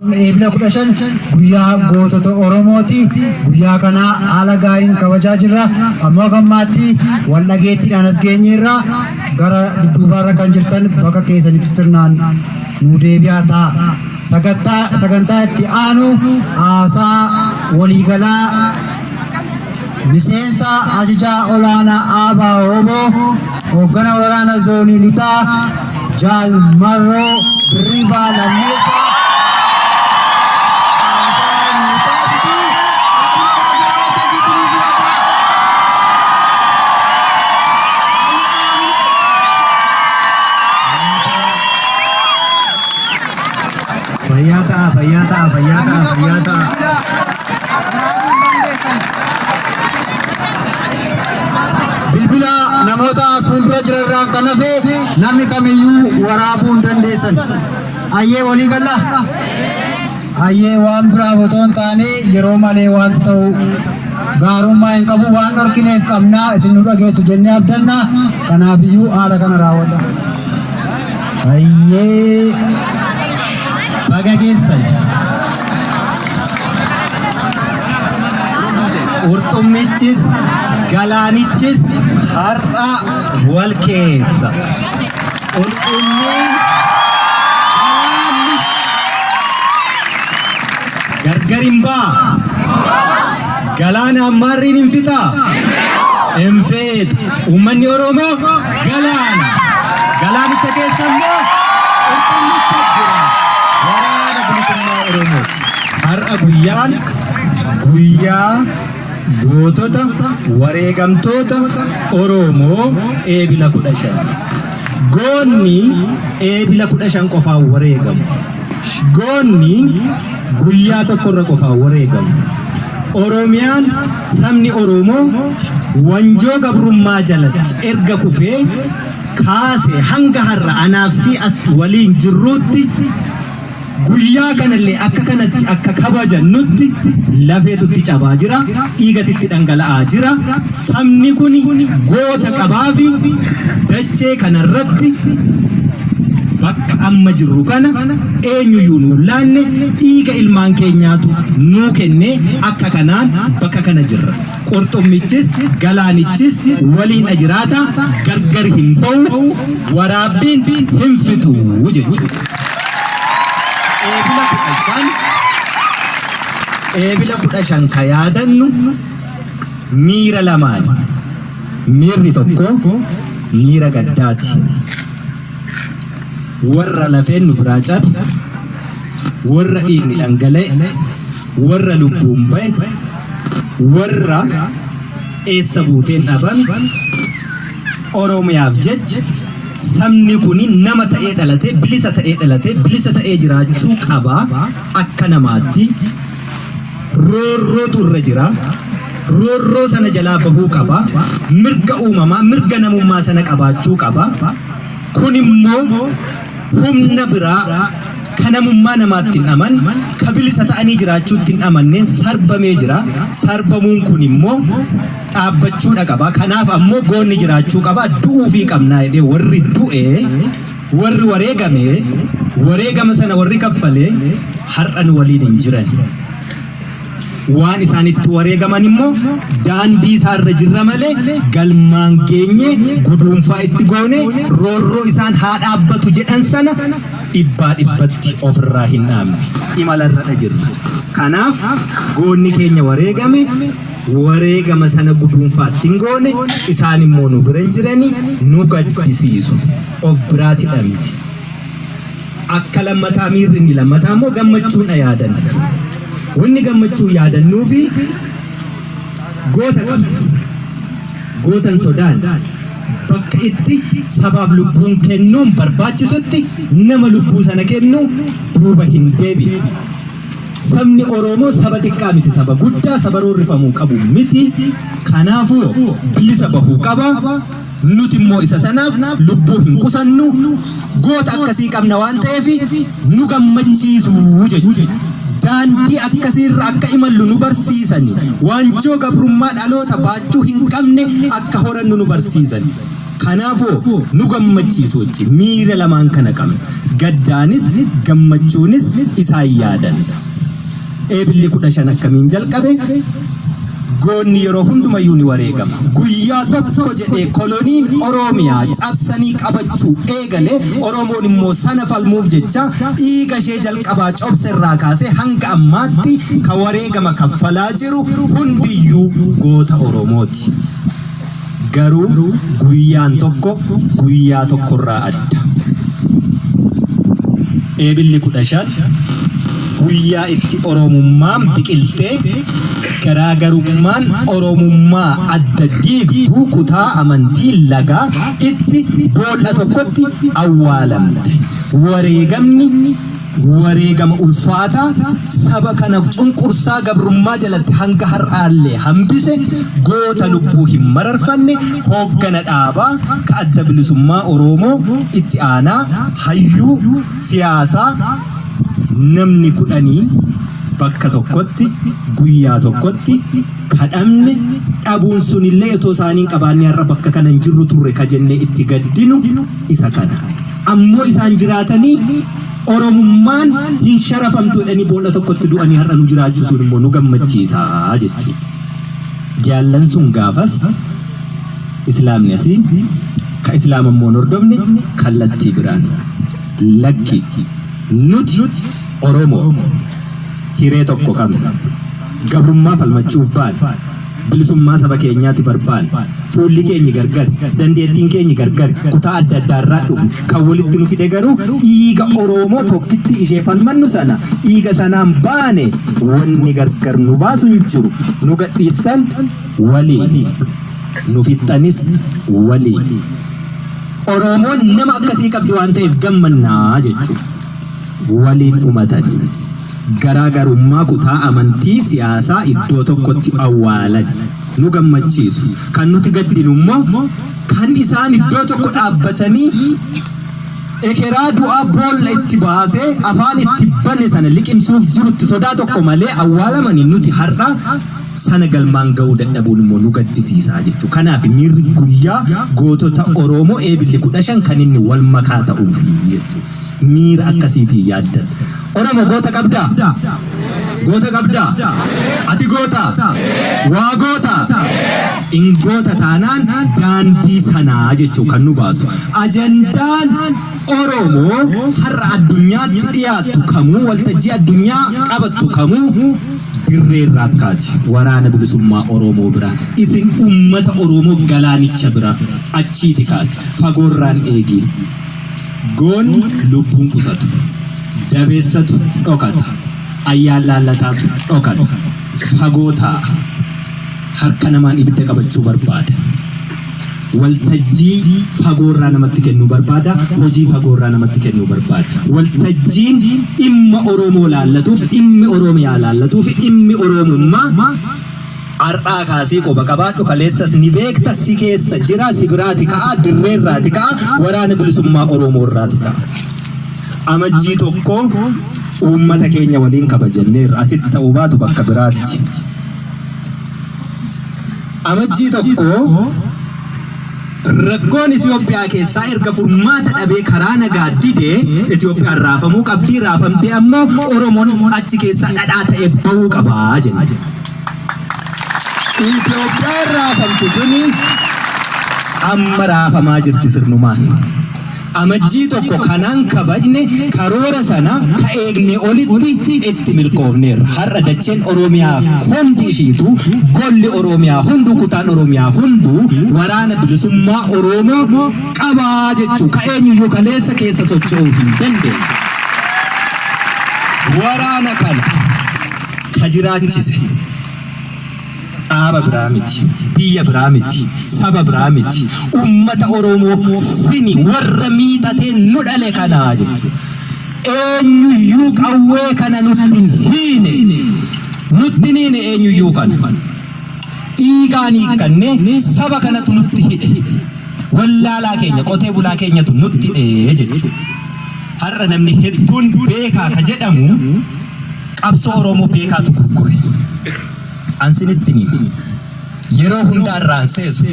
Eebila 15 guyyaa gootota Oromooti. Guyyaa kana haala gaariin kabajaa jirra. Ammoo gammaatti wal dhageettiidhaan as geenyeerra. Gara dudduubaarra kan jirtan bakka keessanitti sirnaan nu deebi'aa ta'a. Sagantaa itti aanu haasaa waliigalaa miseensa ajajaa olaanaa ABO hooggana waraana zoonii lixaa Jaal Marroo Dirribaa Lammeessaa haasaa nu taasisu. Qaamni bira waltajjiitti nu simata. Fayyaa ta'a, fayyaa ta'a, fayyaa ta'a, fayyaa ta'a. Bilbila namoota as fuuldura jiran irraan kan hafe namni kamiyyuu waraabuu hin dandeessan. Ayyee, walii galla? Ayyee, waan biraaf otoo hin taane yeroo malee wanti ta'u gaarummaa hin qabu, waan dhorkineef qabnaa isin nu dhageessu jennee abdanna. Kanaafiyyuu haala kana raawwadha. Hayyee, baga geessan. Qurxummichis galaanichis har'a wal keessa. Qurxummiin galaanni gargar hin ba'a. Galaana ammaarriin hin fixaa? Hin fixu. Uummanni Oromoo galaana. Galaanicha keessa immoo qurxummicha jira. Waraana Bilisummaa Oromoo. Har'a guyyaan guyyaa gootota wareegamtoota Oromoo Eebila 15. Goonni Eebila 15 qofaan wareegamu. Goonni guyyaa tokkorra qofaan wareegamu. Oromiyaan, sabni Oromoo wanjoo gabrummaa jalatti erga kufee kaase hanga har'a anaaf si as waliin jirruutti, guyyaa kanallee akka kanatti akka kabajannutti lafeetutti cabaa jira, dhiigatitti dhangala'aa jira. Sabni kun goota qabaafi dachee kanarratti bakka amma jirru kana eenyuyyuu nuun laanne, dhiiga ilmaan keenyaatu nuu kenne, akka kanaan bakka kana jirra. Qurxummichis galaanichis waliin jiraata, gargar hin ba'u, waraabbiin hin fixu jechuudha. Eebila 15, Eebila 15 ka yaadannu miira lamaan. Miirri tokko miira gaddaati. Warra lafeen nu biraa cabe, warra dhiigni dhangala'e, warra lubbuun ba'e, warra eessa buuteen dhabame, Oromiyaaf jecha sabni kun nama ta'ee dhalatee, bilisa ta'ee dhalatee, bilisa ta'ee jiraachuu qaba akka namaatti. Roorrootu irra jira. Roorroo sana jalaa bahuu qaba. Mirga uumamaa, mirga namummaa sana qabaachuu qaba. Kun immoo humna biraa ka namummaa namaatti hin amanne, ka bilisa ta'anii jiraachuutti hin amanneen sarbamee jira. Sarbamuun kun immoo dhaabbachuudha qaba. Kanaaf ammoo goonni jiraachuu qaba. Du'uufii qabnaa jedhee warri du'e, warri wareegame, wareegama sana warri kaffale har'a nu waliin hin jiran. Waan isaan itti wareegaman immoo daandii isaarra jirra malee galmaan geenye guduunfaa itti goone roorroo isaan haa dhaabbatu jedhan sana dhibbaa dhibbatti ofirraa hin dhaabne. Imalarra jirra. Kanaaf goonni keenya wareegame, wareegama sana guduunfaatti hin goone, isaan immoo nu bira hin jirani, nu gaddisiisu. Of biraati dhabne. Akka lammataa miirri inni lammataa immoo gammachuun yaadanna. Wanni gammachuu yaadannuu fi goota qabna. Gootan sodaan bakka itti sabaaf lubbuun kennuun barbaachisutti nama lubbuu sana kennu duuba hin deebi'u. Sabni Oromoo saba xiqqaa miti, saba guddaa, saba roorrifamuu qabu miti. Kanaafuu bilisa bahuu qaba. Nuti immoo isa sanaaf lubbuu hin qusannu. Goota akkasii qabna waan ta'eef nu gammachiisu jechuudha. Daandii akkasiirra akka imallu nu barsiisani. Waanjoo gabrummaa dhaloota baachuu hin qabne akka horannu nu barsiisani. Kanaafuu nu gammachiisu jechuudha. Miira lamaan kana qabna. Gaddaanis gammachuunis isaan yaadanna. Eebilli 15 akkamiin jalqabe? Goonni yeroo hundumayyuu ni wareegama. Guyyaa tokko jedhee koloniin Oroomiyaa cabsanii qabachuu eegale, Oromoon immoo sana falmuuf jecha dhiiga ishee jalqabaa cobse irraa kaasee hanga ammaatti ka wareegama kaffalaa jiru hundiyyuu goota Oromooti. Garuu guyyaan tokko guyyaa tokkorraa adda. Eebilli 15 guyyaa itti Oromummaan biqiltee garaagarummaan Oromummaa adda diigdu kutaa amantii lagaa itti bool'a tokkotti awwaalamte. Wareegamni wareegama ulfaataa saba kana cunqursaa gabrummaa jalatti hanga har'aallee hambise goota lubbuu hin mararfanne hooggana dhaabaa ka Adda Bilisummaa Oroomoo itti aanaa hayyuu siyaasaa namni kudhanii bakka tokkotti guyyaa tokkotti ka dhabne dhabuun sunillee otoo isaanii hin qabaannee har'a bakka kana hin jirru turre ka jennee itti gaddinu isa kana. Ammoo isaan jiraatanii Oromummaan hin sharafamtu jedhanii boolla tokkotti du'anii har'a nu jiraachisuun immoo nu gammachiisa jechuudha. Jaallan sun gaafas Islaamni asii ka Islaama immoo hin hordofne kallattii biraan lakki nuti Oromoo hiree tokko qabna. Gabrummaa falmachuuf baane. Bilisummaa saba keenyaati barbaanne. Fuulli keenyi gargari, dandeettiin keenyi gargari, kutaa adda addaarraa dhufne. Kan walitti nu fide garuu dhiiga Oroomoo tokkittii ishee falmannu sana dhiiga sanaan baane wanni gargar nu baasu hin jiru. Nu gadhiistan waliin, nu fixxanis waliin. Oroomoon nama akkasii qabdi waan ta'eef gammannaa jechuudha. Waliin dhumatani. Garaa garummaa kutaa amantii siyaasaa iddoo tokkotti awwaalani. Nu gammachiisu. Kan nuti gaddinu immoo kan isaan iddoo tokko dhaabbatanii ekeraa du'aa boolla itti baasee afaan itti bane sana liqimsuuf jirutti sodaa tokko malee awwaalamani nuti har'a sana galmaan ga'uu dadhabuun immoo nu gaddisiisa jechuudha. Kanaaf miirri guyyaa gootota Oromoo Eebilli 15 kan inni wal makaa ta'uufi jechuudha. Miira akkasiitiin yaaddan. Oromo goota qabdaa? Goota qabdaa? Ati goota? Waa goota? In goota taanaan daandii sanaa jechuu kan nu baasu. Ajandaan Oromoo har'a addunyaatti dhiyaattu kamuu waltajjii addunyaa qabattu kamuu dirree irraa akkaati. Waraana Bilisummaa Oromoo bira. Isin uummata Oromoo galaanicha bira achiiti kaati. Fagoorraan eegiin. Goonni lubbuun qusatu. Dabeessatu dhokata. Ayyaan laallataatu dhokata. Fagoo taa'a. Harka namaan ibidda qabachuu barbaada. Waltajjii fagoorraa namatti kennuu barbaada. Hojii fagoorraa namatti kennuu barbaada. Waltajjiin dhimma Oromoo laallatuuf, dhimmi Oromiyaa laallatuuf, dhimmi Oromummaa Har'aa kaasii quba qabaadhu kaleessas ni beekta si keessa jira si biraati ka'a dirreerraati ka'a waraana bilisummaa Oromoorraati ka'a. Amajjii 1 uummata keenya waliin kabajanneerra asitti ta'uu baatu bakka biraatti. Amajjii 1 Rakkoon Itoophiyaa keessaa erga furmaata dhabee karaa nagaa dide Itoophiyaan raafamuu qabdi, raafamtee ammoo Oromoon achi keessaa dhadhaa ta'ee bahuu qaba jenne. Itoophiyaan raafamtu suni amma raafamaa jirti sirnumaan. Amajjii 1 kanaan kabajne karoora sana ka eegne olitti itti milkoofneerra. Har'a dacheen Oromiyaa hundi ishiituu, golli Oromiyaa hunduu, kutaan Oromiyaa hunduu waraana bilisummaa Oromoo qaba jechuu ka eenyuyyuu kaleessa keessa socho'uu hin dandeenye. Waraana kana ka jiraachise. Dhaaba biraa miti, biyya biraa miti, saba biraa miti, ummata Oromoo sini warra miixatee nu dhale kanaa jechuudha. Eenyuyyuu qawwee kana nutti hin hiine. Nutti hin hiine eenyuyyuu kana. Dhiigaan hiikkannee saba kanatu nutti hidhe. Wallaalaa keenya, qotee bulaa keenyatu nutti hidhe jechuudha. Har'a namni hedduun beekaa ka jedhamu qabsoo Oromoo beekaatu gurgure. An sinitti hima. Yeroo hundaa irraan seesu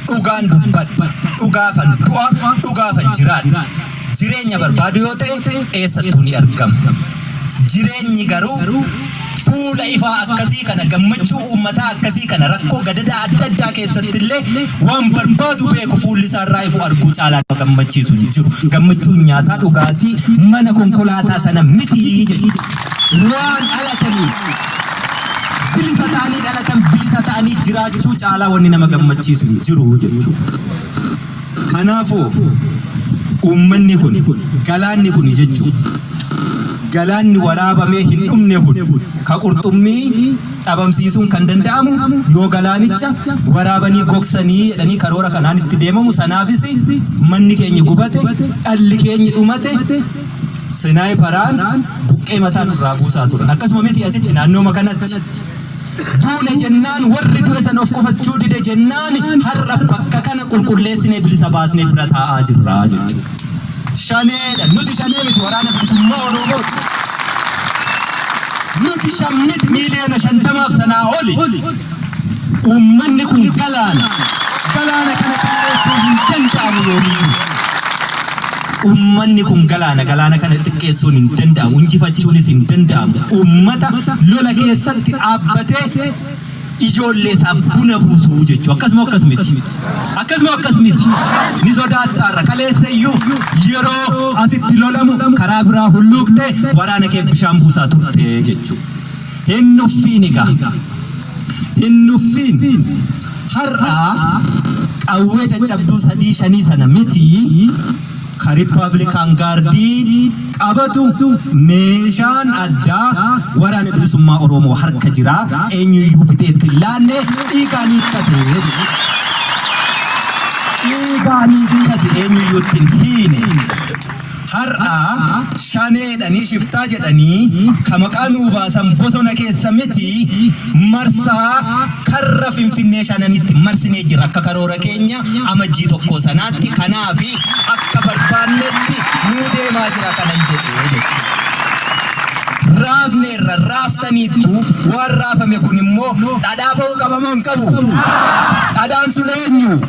dhugaan dubbadha. Dhugaafan du'a, dhugaafan jiraadha. Jireenya barbaadu yoo ta'e eessattuu ni argama. Jireenyi garuu fuula ifaa akkasii kana, gammachuu uummataa akkasii kana, rakkoo gadadaa adda addaa keessatti illee waan barbaadu beeku fuulli isaa irraa ifu arguu caalaa nama gammachiisu hin jiru. Gammachuun nyaataa, dhugaatii, mana, konkolaataa sana miti jechuudha. Waan dhalataniif bilisa ta'anii dhalatan, bilisa ta'anii jiraachuu caalaa wanni nama gammachiisu hin jiru jechuudha. Kanaafuu uummanni kun, galaanni kun jechuudha. Galaanni waraabamee hin dhumne kun ka qurxummii dhabamsiisuun kan danda'amu yoo galaanicha waraabanii gogsanii jedhanii karoora kanaan itti deemamu. Sanaafis manni keenya gubate, dhalli keenya dhumate, sinaayiparaan buqqee mataa nurraa buusaa turan. Akkasuma miti asitti naannooma kanatti. Duune jennaan, warri du'e sana of qofachuu dide jennaan, har'a bakka kana qulqulleessinee bilisa baasnee bira taa'aa jirra jechuudha. Shaneedha. Nuti shanee miti, Waraana Bilisummaa Oromooti. Nuti shan miti, 50,000,000 sanaa oli. Uummanni kun galaana. Galaana kana xiqqeessuun hin danda'amu yoomiyyuu. Uummanni kun galaana. Galaana kana xiqqeessuun hin danda'amu. Injifachuunis hin danda'amu. Uummata lola keessatti dhaabbatee ijoollee isaa buna buusuu jechuudha. Akkasuma akkas miti. Akkasuma akkas miti. Ni sodaattaarra kaleessa iyyuu yeroo asitti lolamu karaa biraa hulluuqtee waraana kee bishaan buusaa turte jechuudha. Hin nuffiin egaa. Hin nuffiin. Har'a qawwee caccabduu sadii shanii sana miti, ka Republican Guardii qabatu meeshaan addaa Waraana Bilisummaa Oromoo harka jira. Eenyuyyuu bitee itti hin laanne, dhiigaan hiikkate. Dhiigaan hiikkate, eenyuyyuu itti hin hiine. Har'a shaneedhanii shiftaa jedhanii ka maqaa nuu baasan bosona keessa miti, marsaa karra Finfinnee shananitti marsinee jira akka karoora keenya Amajjii 1 sanaatti. Kanaafi akka barbaannetti nuu deemaa jira kanan jedhee jechuudha. Raafneerra, raaftaniittu. Waan raafame kun immoo dhadhaa ba'uu qaba moo hin qabu? Dhadhaan sun eenyu?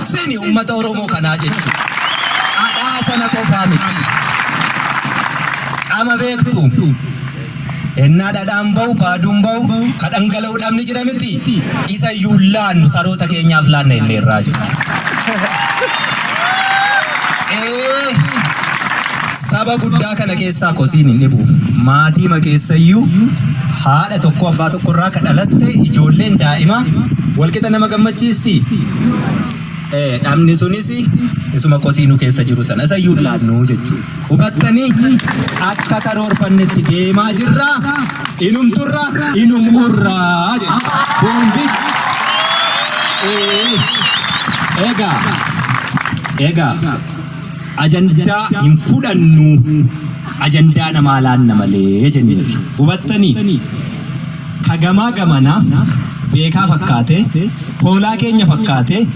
Sini uummata Oromoo kanaa jechuudha. Dhadhaa sana qofaa miti. Dhama beektu. Ennaa dhadhaan ba'u, baaduun ba'u, ka dhangala'u dhabni jira miti. Isa iyyuu laannu, saroota keenyaaf laanna inneerraa jechuudha. Ee, saba guddaa kana keessaa kosiin hin dhibu. Maatiima keessayyuu haadha tokko abbaa tokkorraa ka dhalatte ijoolleen daa'ima walqixa nama gammachiisti. Dhabni sunis isuma kosii nu keessa jiru sana, isa iyyuu laannu jechuudha. Hubattanii, akka karoorfannetti deemaa jirra, inum turra, inum urraa jechuudha. Boombi. Egaa ajandaa hin fudhannu, ajandaa namaa laanna malee jenneerra. Hubattanii, ka gamaa gamana beekaa fakkaate, hoolaa keenya fakkaate,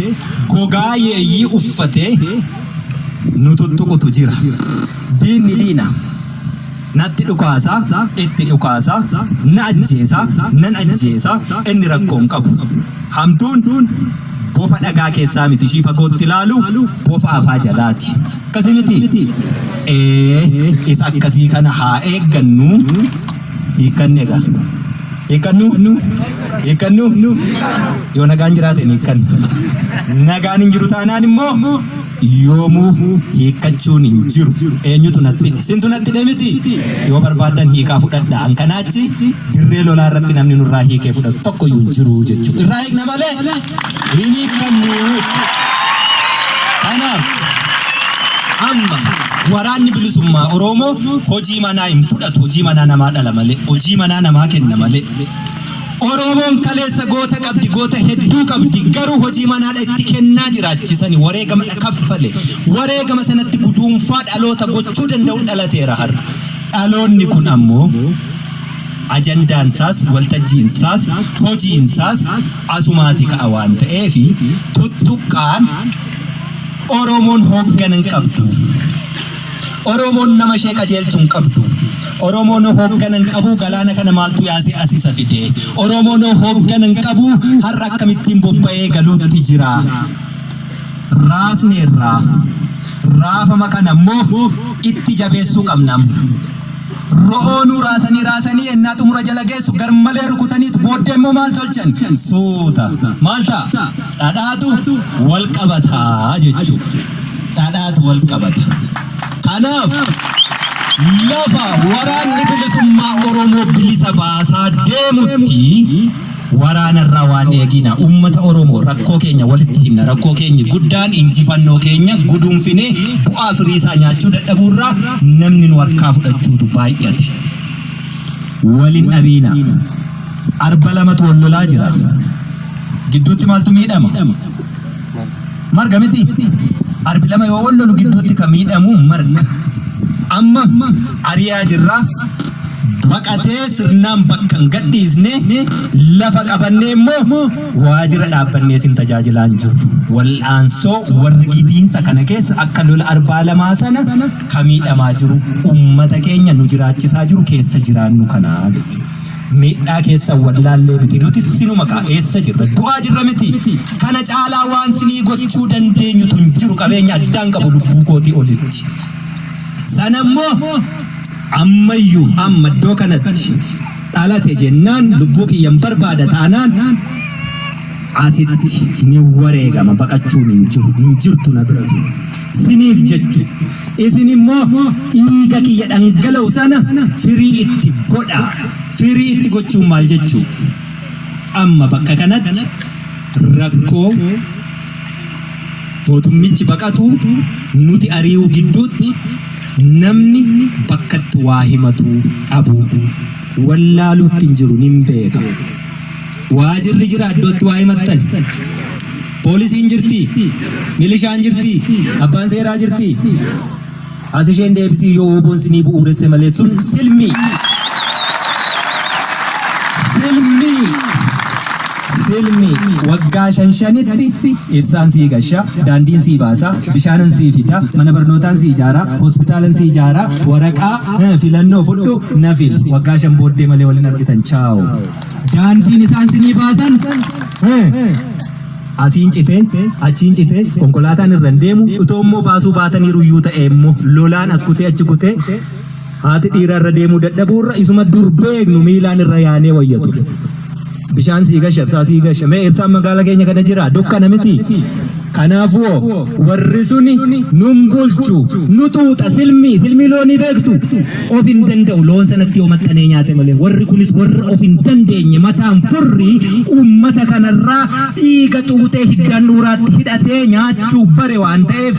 gogaa yeeyyii uffatee nu tuttuqutu jira. Diinni diina. Natti dhukaasa, itti dhukaasa, na ajjeesa, nan ajjeesa, inni rakkoo hin qabu. Hamtuun bofa dhagaa keessaa miti, ishii fagootti ilaalu bofa afaa jalaati. Akkasii miti? Ee, isa akkasii kana haa eeggannu. Hiikkanni egaa. Hiikkannu? Hiikkannu? Yoo nagaan jiraate hin hiikkannu. Nagaan hin jiru taanaan immoo yoomuu hiikkachuun hin jiru. Eenyutu natti hidhe? Sintu natti hidhe miti? Yoo barbaaddan hiikaa fudhadha. An kanaachi dirree lolaa irratti namni nurraa hiikee fudhatu tokko iyyuu hin jiru jechuudha. Irraa hiikna malee hin hiikkannu. Kanaaf amma Waraanni Bilisummaa Oromoo hojii manaa hin fudhatu, hojii manaa namaa dhala malee, hojii manaa namaa kenna malee. Oromoon kaleessa goota qabdi, goota hedduu qabdi, garuu hojii manaadha itti kennaa jiraachisani, wareegama kaffale. Wareegama sanatti guduunfaa dhaloota gochuu danda'u dhalateera har'a. Dhaloonni kun ammoo ajandaan isaas, waltajjiin isaas, hojiin isaas asumaati ka'a waan ta'eef, tuttuqqaan Oromoon hooggana hin qabdu. Oromoon nama ishee qajeelchu hin qabdu. Oromoon hooggana hin qabu, galaana kana maaltu yaasee as isa fide? Oromoon hooggana hin qabu, har'a akkamittiin bobba'ee galuutti jira? Raasneerra. Raafama kana immoo itti jabeessuu qabna. Ro'oo nu raasanii raasanii ennaa xumura jala geessu garmalee rukutaniitu booddee immoo maal tolchan? Suuta. Maal ta'a? Dhadhaatu wal qabataa jechuudha. Dhadhaatu wal qabata. Kanaaf lafa waraanni bilisummaa Oromoo bilisa baasaa deemutti waraanarraa waan eegina. Uummata Oromoo, rakkoo keenya walitti himna. Rakkoo keenya guddaan injifannoo keenya guduunfinee bu'aa firii isaa nyaachuu dadhabuurraa namni nu harkaa fudhachuutu baay'ate. Walin dhabiina. Arba lamatu wal lolaa jira. Gidduutti maaltu miidhama? Marga miti. Arbi lama yoo wal lolu gidduutti kan miidhamu marga. Amma ari'aa jirra. Baqatee sirnaan bakka hin gadhiisne, lafa qabannee immoo waajjira dhaabbannee sin tajaajilaa hin jiru. Wal'aansoo warri gidiinsa kana keessa akka lola arbaa lamaa sana kan miidhamaa jiru uummata keenya nu jiraachisaa jiru keessa jiraannu kanaa jechuudha. Miidhaa keessa wallaallee miti, nuti sinuma kaa eessa jirra, du'aa jirra miti. Kana caalaa waan sinii gochuu dandeenyutu hin jiru, qabeenya addaan qabu lubbuu kootii olitti. Sana immoo ammayyuu amma iddoo kanatti dhalate jennaan lubbuu kiyyan barbaada taanaan asitti ni wareegama, baqachuun hin jiru, hin jirtu na bira sun. Siniif jechu isin immoo dhiiga kiyya dhangala'u sana firii itti godha. Firii itti gochuun maal jechuu? Amma bakka kanatti rakkoo mootummichi baqatu nuti ari'uu gidduutti namni bakkatti waa himatu dhabu, wallaaluutti hin jiru, nin beeka. Waajirri jira iddootti waa himattan. Poolisiin jirti, milishaan jirti, abbaan seeraa jirti. As isheen deebisii yoo woboon sinii bu'uuresse malee sun silmii. Silmii. Silmii waggaa shan shanitti ibsaan sii gasha, daandiin sii baasa, bishaanan sii fida, mana barnootaan sii ijaara, hospitaalan sii ijaara, waraqaa filannoo fudhu na fil. Waggaa 5 booddee malee waliin argitan, chaawo. Daandiin isaan sinii baasan asiin citee achiin citee konkolaataan irra hin deemu, utoo immoo baasuu baataniiru iyyuu ta'e immoo lolaan as kutee achi kutee haati dhiiraa irra deemuu dadhabuurra isuma dur beeknu miilaan irra yaanee wayya ture. Bishaan sii gasha, ibsaa sii gasha. Mee ibsaan magaala keenya kana jira, dukkana miti. Kanaafuu warri suni nun bulchu, nu xuuxa. Silmii, silmii loonii beektu, of hin danda'u, loon sanatti yoo maxxanee nyaate malee. Warri kunis warra of hin dandeenye, mataan furrii uummata kanarraa dhiiga xuuxee hiddaan dhuuraatti hidhatee nyaachuu bare waan ta'eef,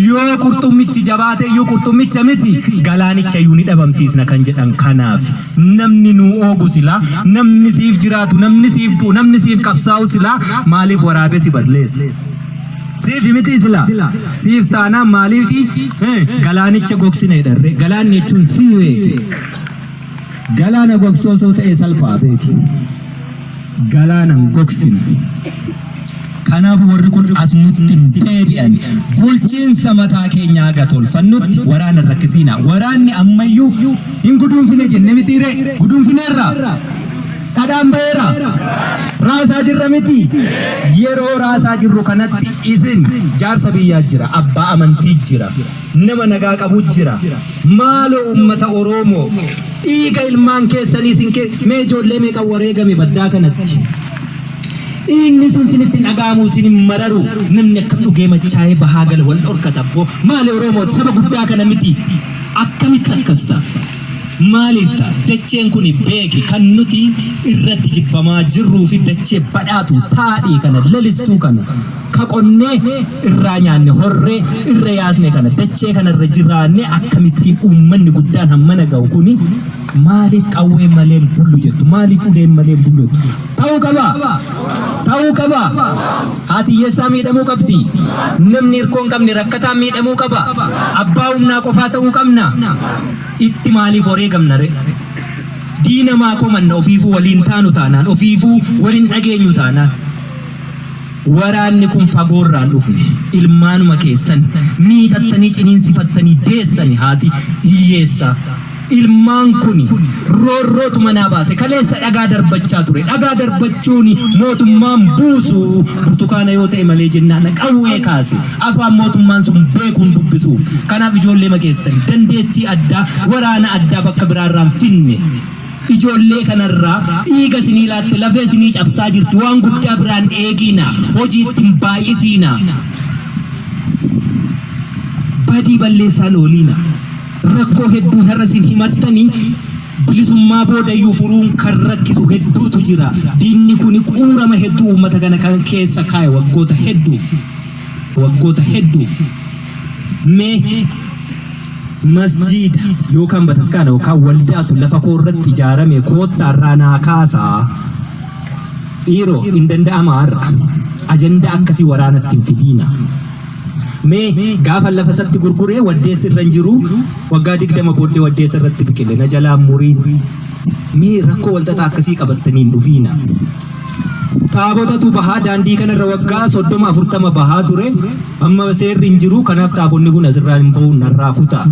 yoo qurxummichi jabaate iyyuu qurxummicha miti galaanicha iyyuu ni dhabamsiisna kan jedhan. Kanaaf namni nuu oogu silaa, namni siif jiraatu, namni siif du'u, namni siif qabsaa'u silaa maaliif waraabee si balleessa? Siif miti silaa? Siif taanaan maaliif galaanicha gogsine dharre? Galaanni jechuun sii beeki. Galaana gogsoo osoo ta'e salphaa beeki. Galaana hin gogsinu. Kanaaf warri kun as nutti hin deebi'an. Bulchiinsa mataa keenyaa haga tolfannutti waraana hin rakkisiina. Waraanni ammayyuu hin guduunfine jenne mitiiree? Guduunfineerra? Dhadhaan ba'eera? Raasaa jirra miti? Yeroo raasaa jirru kanatti isin jaarsa biyyaa jira, abbaa amantii jira, nama nagaa qabu jira. Maaloo uummata Oromoo, dhiiga ilmaan keessanii isin mee ijoollee meeqa wareegame baddaa kanatti? Dhiigni sun sinitti hin dhaga'amu, isin hin mararu. Namni akkam dhugee machaa'ee bahaa gala, wal dhorkata abboo. Maali, Oromooti saba guddaa kana miti? Akkamitti akkas ta'a? Maaliif ta'a? Dacheen kun beeki kan nuti irratti jibbamaa jirruu fi dachee badhaatu taadhii kana lalistuu kana ka qonnee irraa nyaanne, horree irra yaasne kana, dachee kana irra jiraanne, akkamittiin uummanni guddaan hammana ga'u kuni maaliif qawween malee hin bullu jettu? Maaliif uleen malee hin bullu jettu? Ta'uu qaba. Ta'uu qaba. Haati hiyyeessaa miidhamuu qabdi. Namni hirkoo hin qabne, rakkataan miidhamuu qaba. Abbaa humnaa qofaa ta'uu qabna. Itti maaliif wareegamna ree? Diina maa komanna, ofiifuu waliin taanu taanaan, ofiifuu waliin dhageenyu taanaan? Waraanni kun fagoorraan dhufne, ilmaanuma keessan miixattanii ciniinsifattanii deessani, haati hiyyeessaa. Ilmaan kun roorrootuma manaa baase. Kaleessa dhagaa darbachaa ture. Dhagaa darbachuun mootummaan buusu burtukaana yoo ta'e malee jennaan qawwee kaase. Afaan mootummaan sun beekuun dubbisuuf. Kanaaf ijoollee keessan dandeettii addaa waraana addaa bakka biraarraan finne. Ijoollee kanarraa dhiiga isinii laatte, lafee isinii cabsaa jirti. Waan guddaa biraan eegiina. Hojii ittiin baay'isiina. Badii balleessaan ooliina. Rakkoo hedduun har'a isin himattanii bilisummaa boodayyuu furuun kan rakkisu hedduutu jira. Diinni kun quurama hedduu uummata kana kan keessa kaa'e waggoota hedduuf. Waggoota hedduuf. Mee masjiida yookaan bataskaana yookaan waldaatu lafa koo irratti ijaarame koottaarraa naa kaasaa. Dhiiroo hin danda'ama har'a. Ajandaa akkasii waraanatti hin fidiina. Mee gaafa lafa isatti gurguree waddeessi irra hin jiru, waggaa 20 booddee waddeessa irratti biqile na jalaan muriin. Mee rakkoo walxaxaa akkasii qabattanii hin dhufiina. Taabotatu bahaa daandii kanarra waggaa 30 40 bahaa ture. Amma seerri hin jiru, kanaaf taabonni kun asirraa hin bahu, narraa kutaa.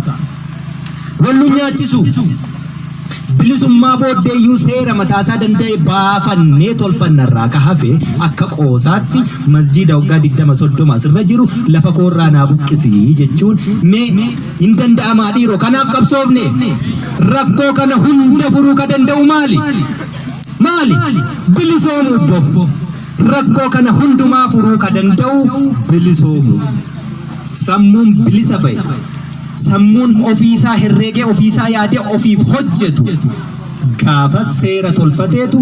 Wal nu nyaachisu. Bilisummaa booddeeyyuu seera mataasaa danda'e baafannee tolfannarraa ka hafe akka qoosaatti masjiida waggaa 20 30 asirra jiru lafa koorraa naa buqqisi jechuun mee hin danda'amaa dhiiroo? Kanaaf qabsoofne. Rakkoo kana hunda furuu ka danda'u maali? Maali? Bilisoomuu bbo. Rakkoo kana hundumaa furuu ka danda'u bilisoomuu. Sammuun bilisa ba'e, sammuun ofiisaa herreegee, ofiisaa yaadee, ofiif hojjetu gaafas seera tolfateetu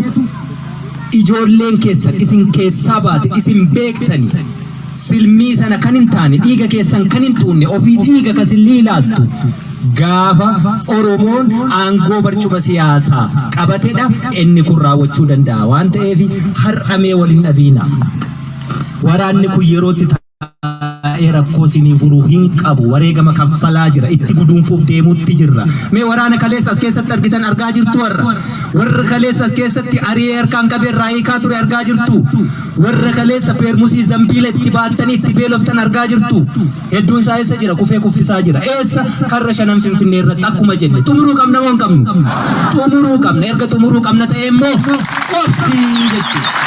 ijoolleen keessan isin keessaa baate, isin beektani, silmii sana kan hin taane, dhiiga keessan kan hin xuunne, ofii dhiiga kasin liilaattu gaafa Oromoon aangoo barcuma siyaasaa qabatedha inni kun raawwachuu danda'a waan ta'eef har'amee waliin dhabiina. Waraanni kun yerootti taa'ee rakkoo isinii furuu hin qabu. Wareegama kaffalaa jira. Itti guduunfuuf deemuutti jirra. Mee waraana kaleessa as keessatti argitan argaa jirtu warra. Warra kaleessa as keessatti ari'ee harkaan qabee irraa hiikaa ture argaa jirtu. Warra kaleessa peermusii zambiila itti baattanii itti beeloftan argaa jirtu. Hedduun isaa eessa jira? Kufee kuffisaa jira. Eessa? Karra shanan Finfinnee irratti akkuma jenne. Xumuruu qabna moo hin qabnu? Xumuruu qabna. Erga xumuruu qabna ta'e immoo obsii jechuudha.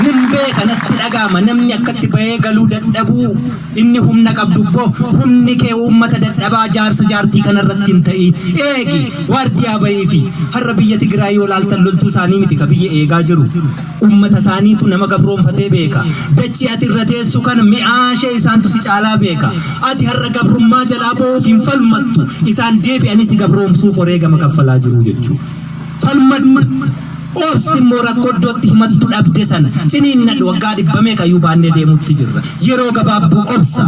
Nin beeka, natti dhaga'ama namni akkatti bahee galuu dadhabuu. Inni humna qabdu immoo humni kee uummata dadhabaa jaarsa jaartii kanarratti hin ta'in, eegi, waardiyaa bahiifi. Har'a biyya Tigraay yoo laaltan loltuu isaanii miti ka biyya eegaa jiru, uummata isaaniitu nama gabroonfatee beeka. Dachii ati irra teessu kana mi'aashee isaantu si caalaa beeka. Ati har'a gabrummaa jalaa ba'uuf hin falmattu, isaan deebi'anii si gabroomsuuf wareegama kaffalaa jiru jechuudha. Falmadhu. Obsi immoo rakkoo iddootti himattu dhabde sana ciniinnadhu. Waggaa dhibba meeqayyuu baannee deemuutti jirra. Yeroo gabaabduu obsa.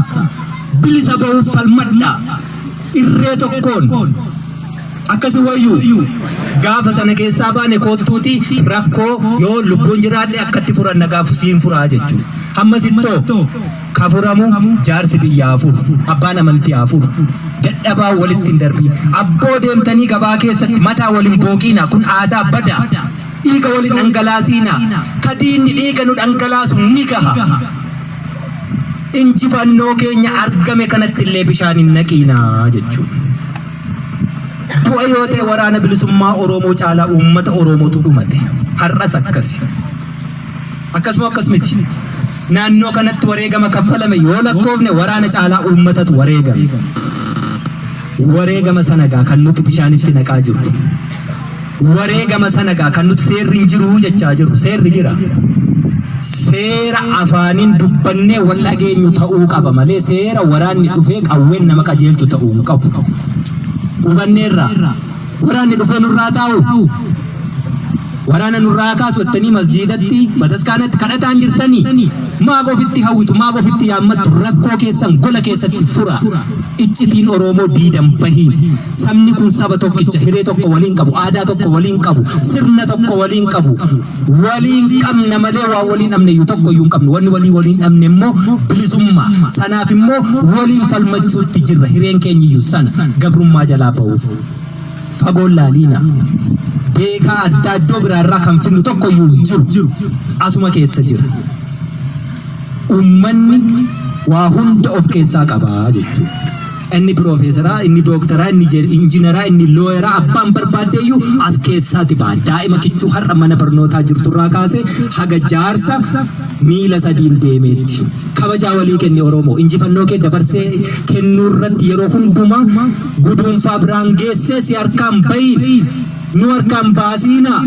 Bilisa ba'uuf falmadha. Irree tokkoon. Akkasi wayyuu. Gaafa sana keessaa baane koottuuti rakkoo yoo lubbuun jiraadhe akkatti furanna gaafu siin furaa jechuudha. Hammasittoo ka furamu jaarsi biyyaa furu, abbaan amantii haa furu. Dadhabaa walitti hin darbiin. Abboo deemtanii gabaa keessatti mataa waliin booqiina, kun aadaa badaa. Dhiiga waliin dhangalaasiina. Ka diinni dhiiga nu dhangalaasu ni gaha. Injifannoo keenya argame kanatti illee bishaan hin naqiina jechuudha. Du'a yoo ta'e waraana bilisummaa Oromoo caalaa uummata Oromootu dhumate. Har'as akkasi. Akkasuma akkas miti. Naannoo kanatti wareegama kaffalame yoo lakkoofne waraana caalaa uummatatu wareegame. Wareegama sana gaa kan nuti bishaanitti naqaa jirru. Wareegama sana gaa kan nuti seerri hin jiru jechaa jirru. Seerri jira. Seera afaaniin dubbannee wal dhageenyu ta'uu qaba malee seera waraanni dhufee qawween nama qajeelchu ta'uu hin qabu. Hubanneerra. Waraanni dhufee nurraa taa'u. Waraana nurraa kaasu jettanii masjiidatti, bataskaanatti kadhataan jirtanii? Maaf ofitti hawwitu? Maaf ofitti yaammattu? Rakkoo keessan gola keessatti fura. Iccitiin Oromoo diidan bahiin. Sabni kun saba tokkicha, hiree tokko waliin qabu, aadaa tokko waliin qabu, sirna tokko waliin qabu. Waliin qabna malee waan waliin dhabne iyyuu tokko iyyuu hin qabnu. Wanni walii waliin dhabne immoo bilisummaa. Sanaaf immoo waliin falmachuutti jirra. Hireen keenya iyyuu sana, gabrummaa jalaa bahuuf. Fagoon laaliina. Beekaa addaa iddoo biraarraa kan finnu tokko iyyuu hin jiru. Asuma keessa jira. Uummanni waa hunda of keessaa qaba jechuudha. Inni piroofeesaraa, inni dooktaraa, inni injiinaraa, inni looyaraa abbaan barbaaddeeyyuu as keessaati ba'a. Daa'ima kichuu har'a mana barnootaa jirturraa kaasee haga jaarsa miila sadiin deemeetti. Kabajaa walii kenni Oromoo. Injifannoo kee dabarsee kennuu irratti yeroo hundumaa guduunfaa biraan geessee si harkaan bahiin. Nu harkaan baasiinaa.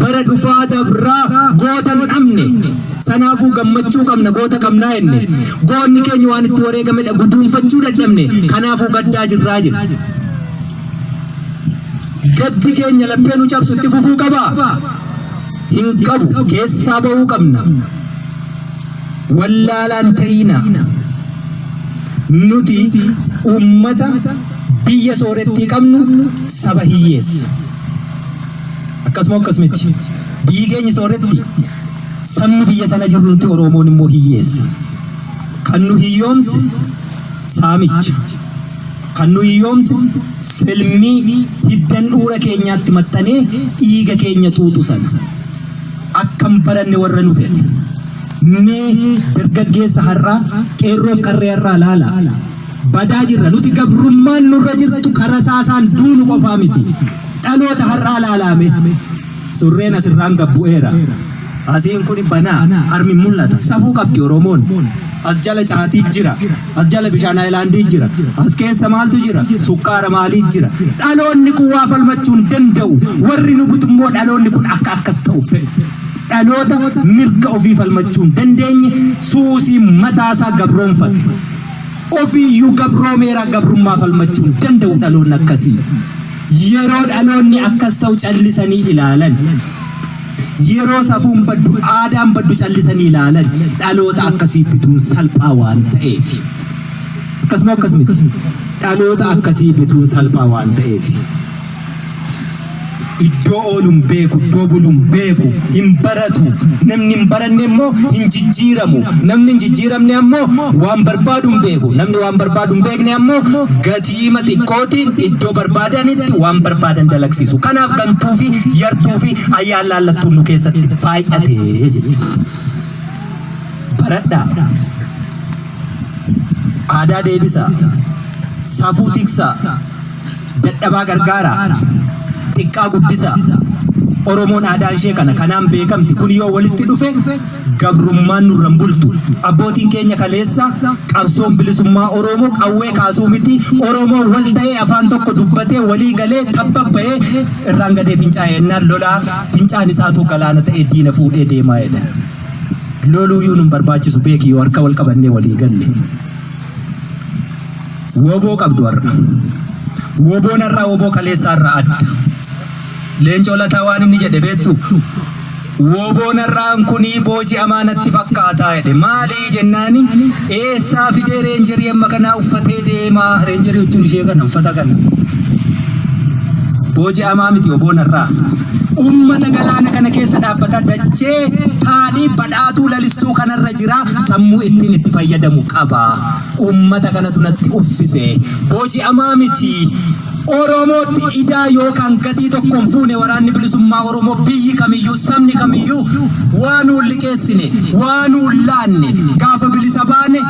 Bara dhufaa dabraa goota hin dhabne. Sanaafuu gammachuu qabna goota qabnaa jenne. Goonni keenya waan itti wareegamedha guduunfachuu dadhabne. Kanaafuu gaddaa jirraa jenna. Gaddi keenya laphee nu cabsu itti fufuu qabaa? Hin qabu. Keessaa bahuu qabna. Wallaalaan ta'iinaa. Nuti uummata biyya soorettii qabnu saba hiyyeessa. Akkasuma akkas miti. Biyyi keenya sooretti sabni biyya sana jiru nuti Oromoon immoo hiyyeessa. Kan nu hiyyoomse saamicha. Kan nu hiyyoomse silmii hiddan dhuura keenyaatti maxxanee dhiiga keenya xuuxu sana. Akkam baranne warra nu fedhe. Mee dargaggeessa har'aa qeerroof qarree har'aa laalaa. Badaa jirra. Nuti gabrummaan nurra jirtu karaa saasaan duunu qofaa miti. Dhaloota har'aa laalaame. Surreen asirraan gad bu'eera. Asiin kun banaa harmi mul'ata. Safuu qabdi Oromoon. As jala caatii jira. As jala bishaan haayilaandii jira. As keessa maaltu jira? Sukkaara maalii jira? Dhaloonni kun waa falmachuu hin danda'u. Warri nu bitu immoo dhaloonni kun akka akkas ta'u fedhu. Dhaloota mirga ofii falmachuu hin dandeenye suusii mataasaa gabroonfate. Ofiiyyuu gabroomeeraa gabrummaa falmachuu hin danda'u dhaloonni akkasii. Yeroo dhaloonni akkas ta'u callisanii ilaalan. Yeroo safuun baddu aadaan baddu callisanii ilaalan dhaloota akkasii bituun salphaa waan ta'eef. Akkasuma akkas miti. Dhaloota akkasii bituun salphaa waan ta'eef. Iddoo oolu hin beeku, iddoo bulu hin beeku, hin baratu. Namni hin baranne immoo hin jijjiiramu. Namni hin jijjiiramne ammoo waan barbaadu hin beeku. Namni waan barbaadu hin beekne ammoo gatiima xiqqootiin iddoo barbaadanitti waan barbaadan dalagsiisu. Kanaaf gantuu fi yartuu fi ayyaan laallattuun nu keessatti baay'ate jechuudha. Baradhaa. Aadaa deebisaa. Safuu tiksaa. Dadhabaa gargaaraa. Xiqqaa guddisaa. Oromoon aadaan ishee kana kanaan beekamti. Kun yoo walitti dhufe gabrummaan nurra hin bultu. Abbootiin keenya kaleessa qabsoon bilisummaa Oromoo qawwee kaasuu miti. Oromoon wal ta'ee afaan tokko dubbatee walii galee tabba ba'ee irraan gadee fincaa'e ennaan lolaa fincaan isaatuu galaana ta'ee diina fuudhee deemaa jedhan. Loluuyyuu nun barbaachisu beeki yoo harka wal qabannee walii galle. Woboo qabdu har'a. Woboon har'aa woboo kaleessaa irraa adda. Leencoo Lataa waan inni jedhe beektu? Woboon har'aan kunii booji'amaa natti fakkaataa jedhe. Maalii jennaani eessaa fidee reenjerii amma kanaa uffatee deemaa? Reenjerii jechuun ishee kana uffata kana. Booji'amaa miti woboon har'aa. Ummata galaana kana keessa dhaabbata dachee taadhii badhaatuu lalistuu kanarra jira sammuu ittiin itti fayyadamu qaba. Ummata kanatu natti uffise. Booji'amaa miti. Oromootti idaa yookaan gatii tokko hin fuune waraanni bilisummaa Oromoo biyyi kamiyyuu sabni kamiyyuu waa nuun liqeessine waa nuun laanne gaafa bilisa baane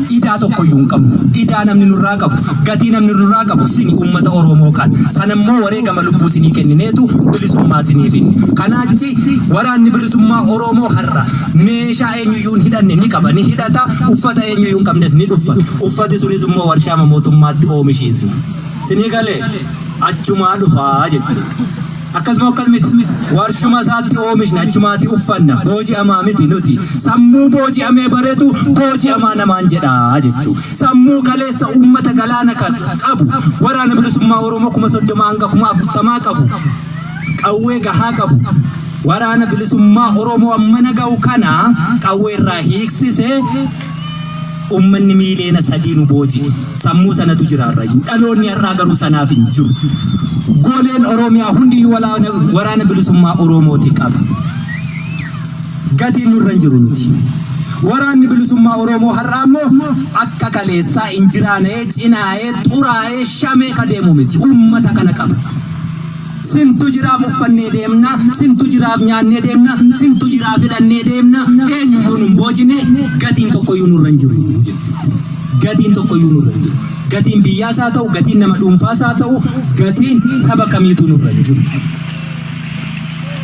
idaa tokkoyyuu hin qabnu. Idaa namni nurraa qabu gatii namni nurraa qabu sini ummata Oromoo kan sanammoo wareegama lubbuu sinii kennineetu bilisummaa sinii finne. Kanaachi waraanni bilisummaa Oromoo har'a meeshaa eenyuyyuu hin hidhanne ni qaba ni hidhata uffata eenyuyyuu hin qabnes ni dhuffa uffati sunis immoo warshaama mootummaatti oomishiisna. Sinii galee achumaa dhufaa jechuudha. Akkasuma akkas miti warshuma isaatti oomishna achumaatti uffanna booji'amaa miti nuti sammuu booji'amee bareetu booji'amaa namaan jedhaa jechuudha. Sammuu kaleessa uummata galaana kan qabu waraana bilisummaa Oromoo 30,000 hanga 40,000 qabu qawwee gahaa qabu waraana bilisummaa Oromoo ammana ga'u kana qawwee irraa hiiksisee Uummanni miiliyoona 3 nu booji'e. Sammuu sanatu jira har'ayyuu. Dhaloonni har'aa garuu sanaaf hin jiru. Goleen Oromiyaa hundiyyuu waraana bilisummaa Oromooti qaba. Gatiin nurra hin jiru nuti. Waraanni bilisummaa Oromoo har'aa immoo akka kaleessaa injiraana'ee, cinaa'ee, xuraa'ee, shamee ka deemu miti. Uummata kana qaba. Sintu jiraaf uffannee deemna, sintu jiraaf nyaannee deemna, sintu jiraaf hidhannee deemna, eenyuyyuu nun boojine, gatiin tokkoyyuu nurra hin jiru jechuudha. Gatiin tokkoyyuu nurra hin jiru. Gatiin biyyaas haa ta'u, gatiin nama dhuunfaas haa ta'u, gatiin saba kamiitu nurra hin jiru.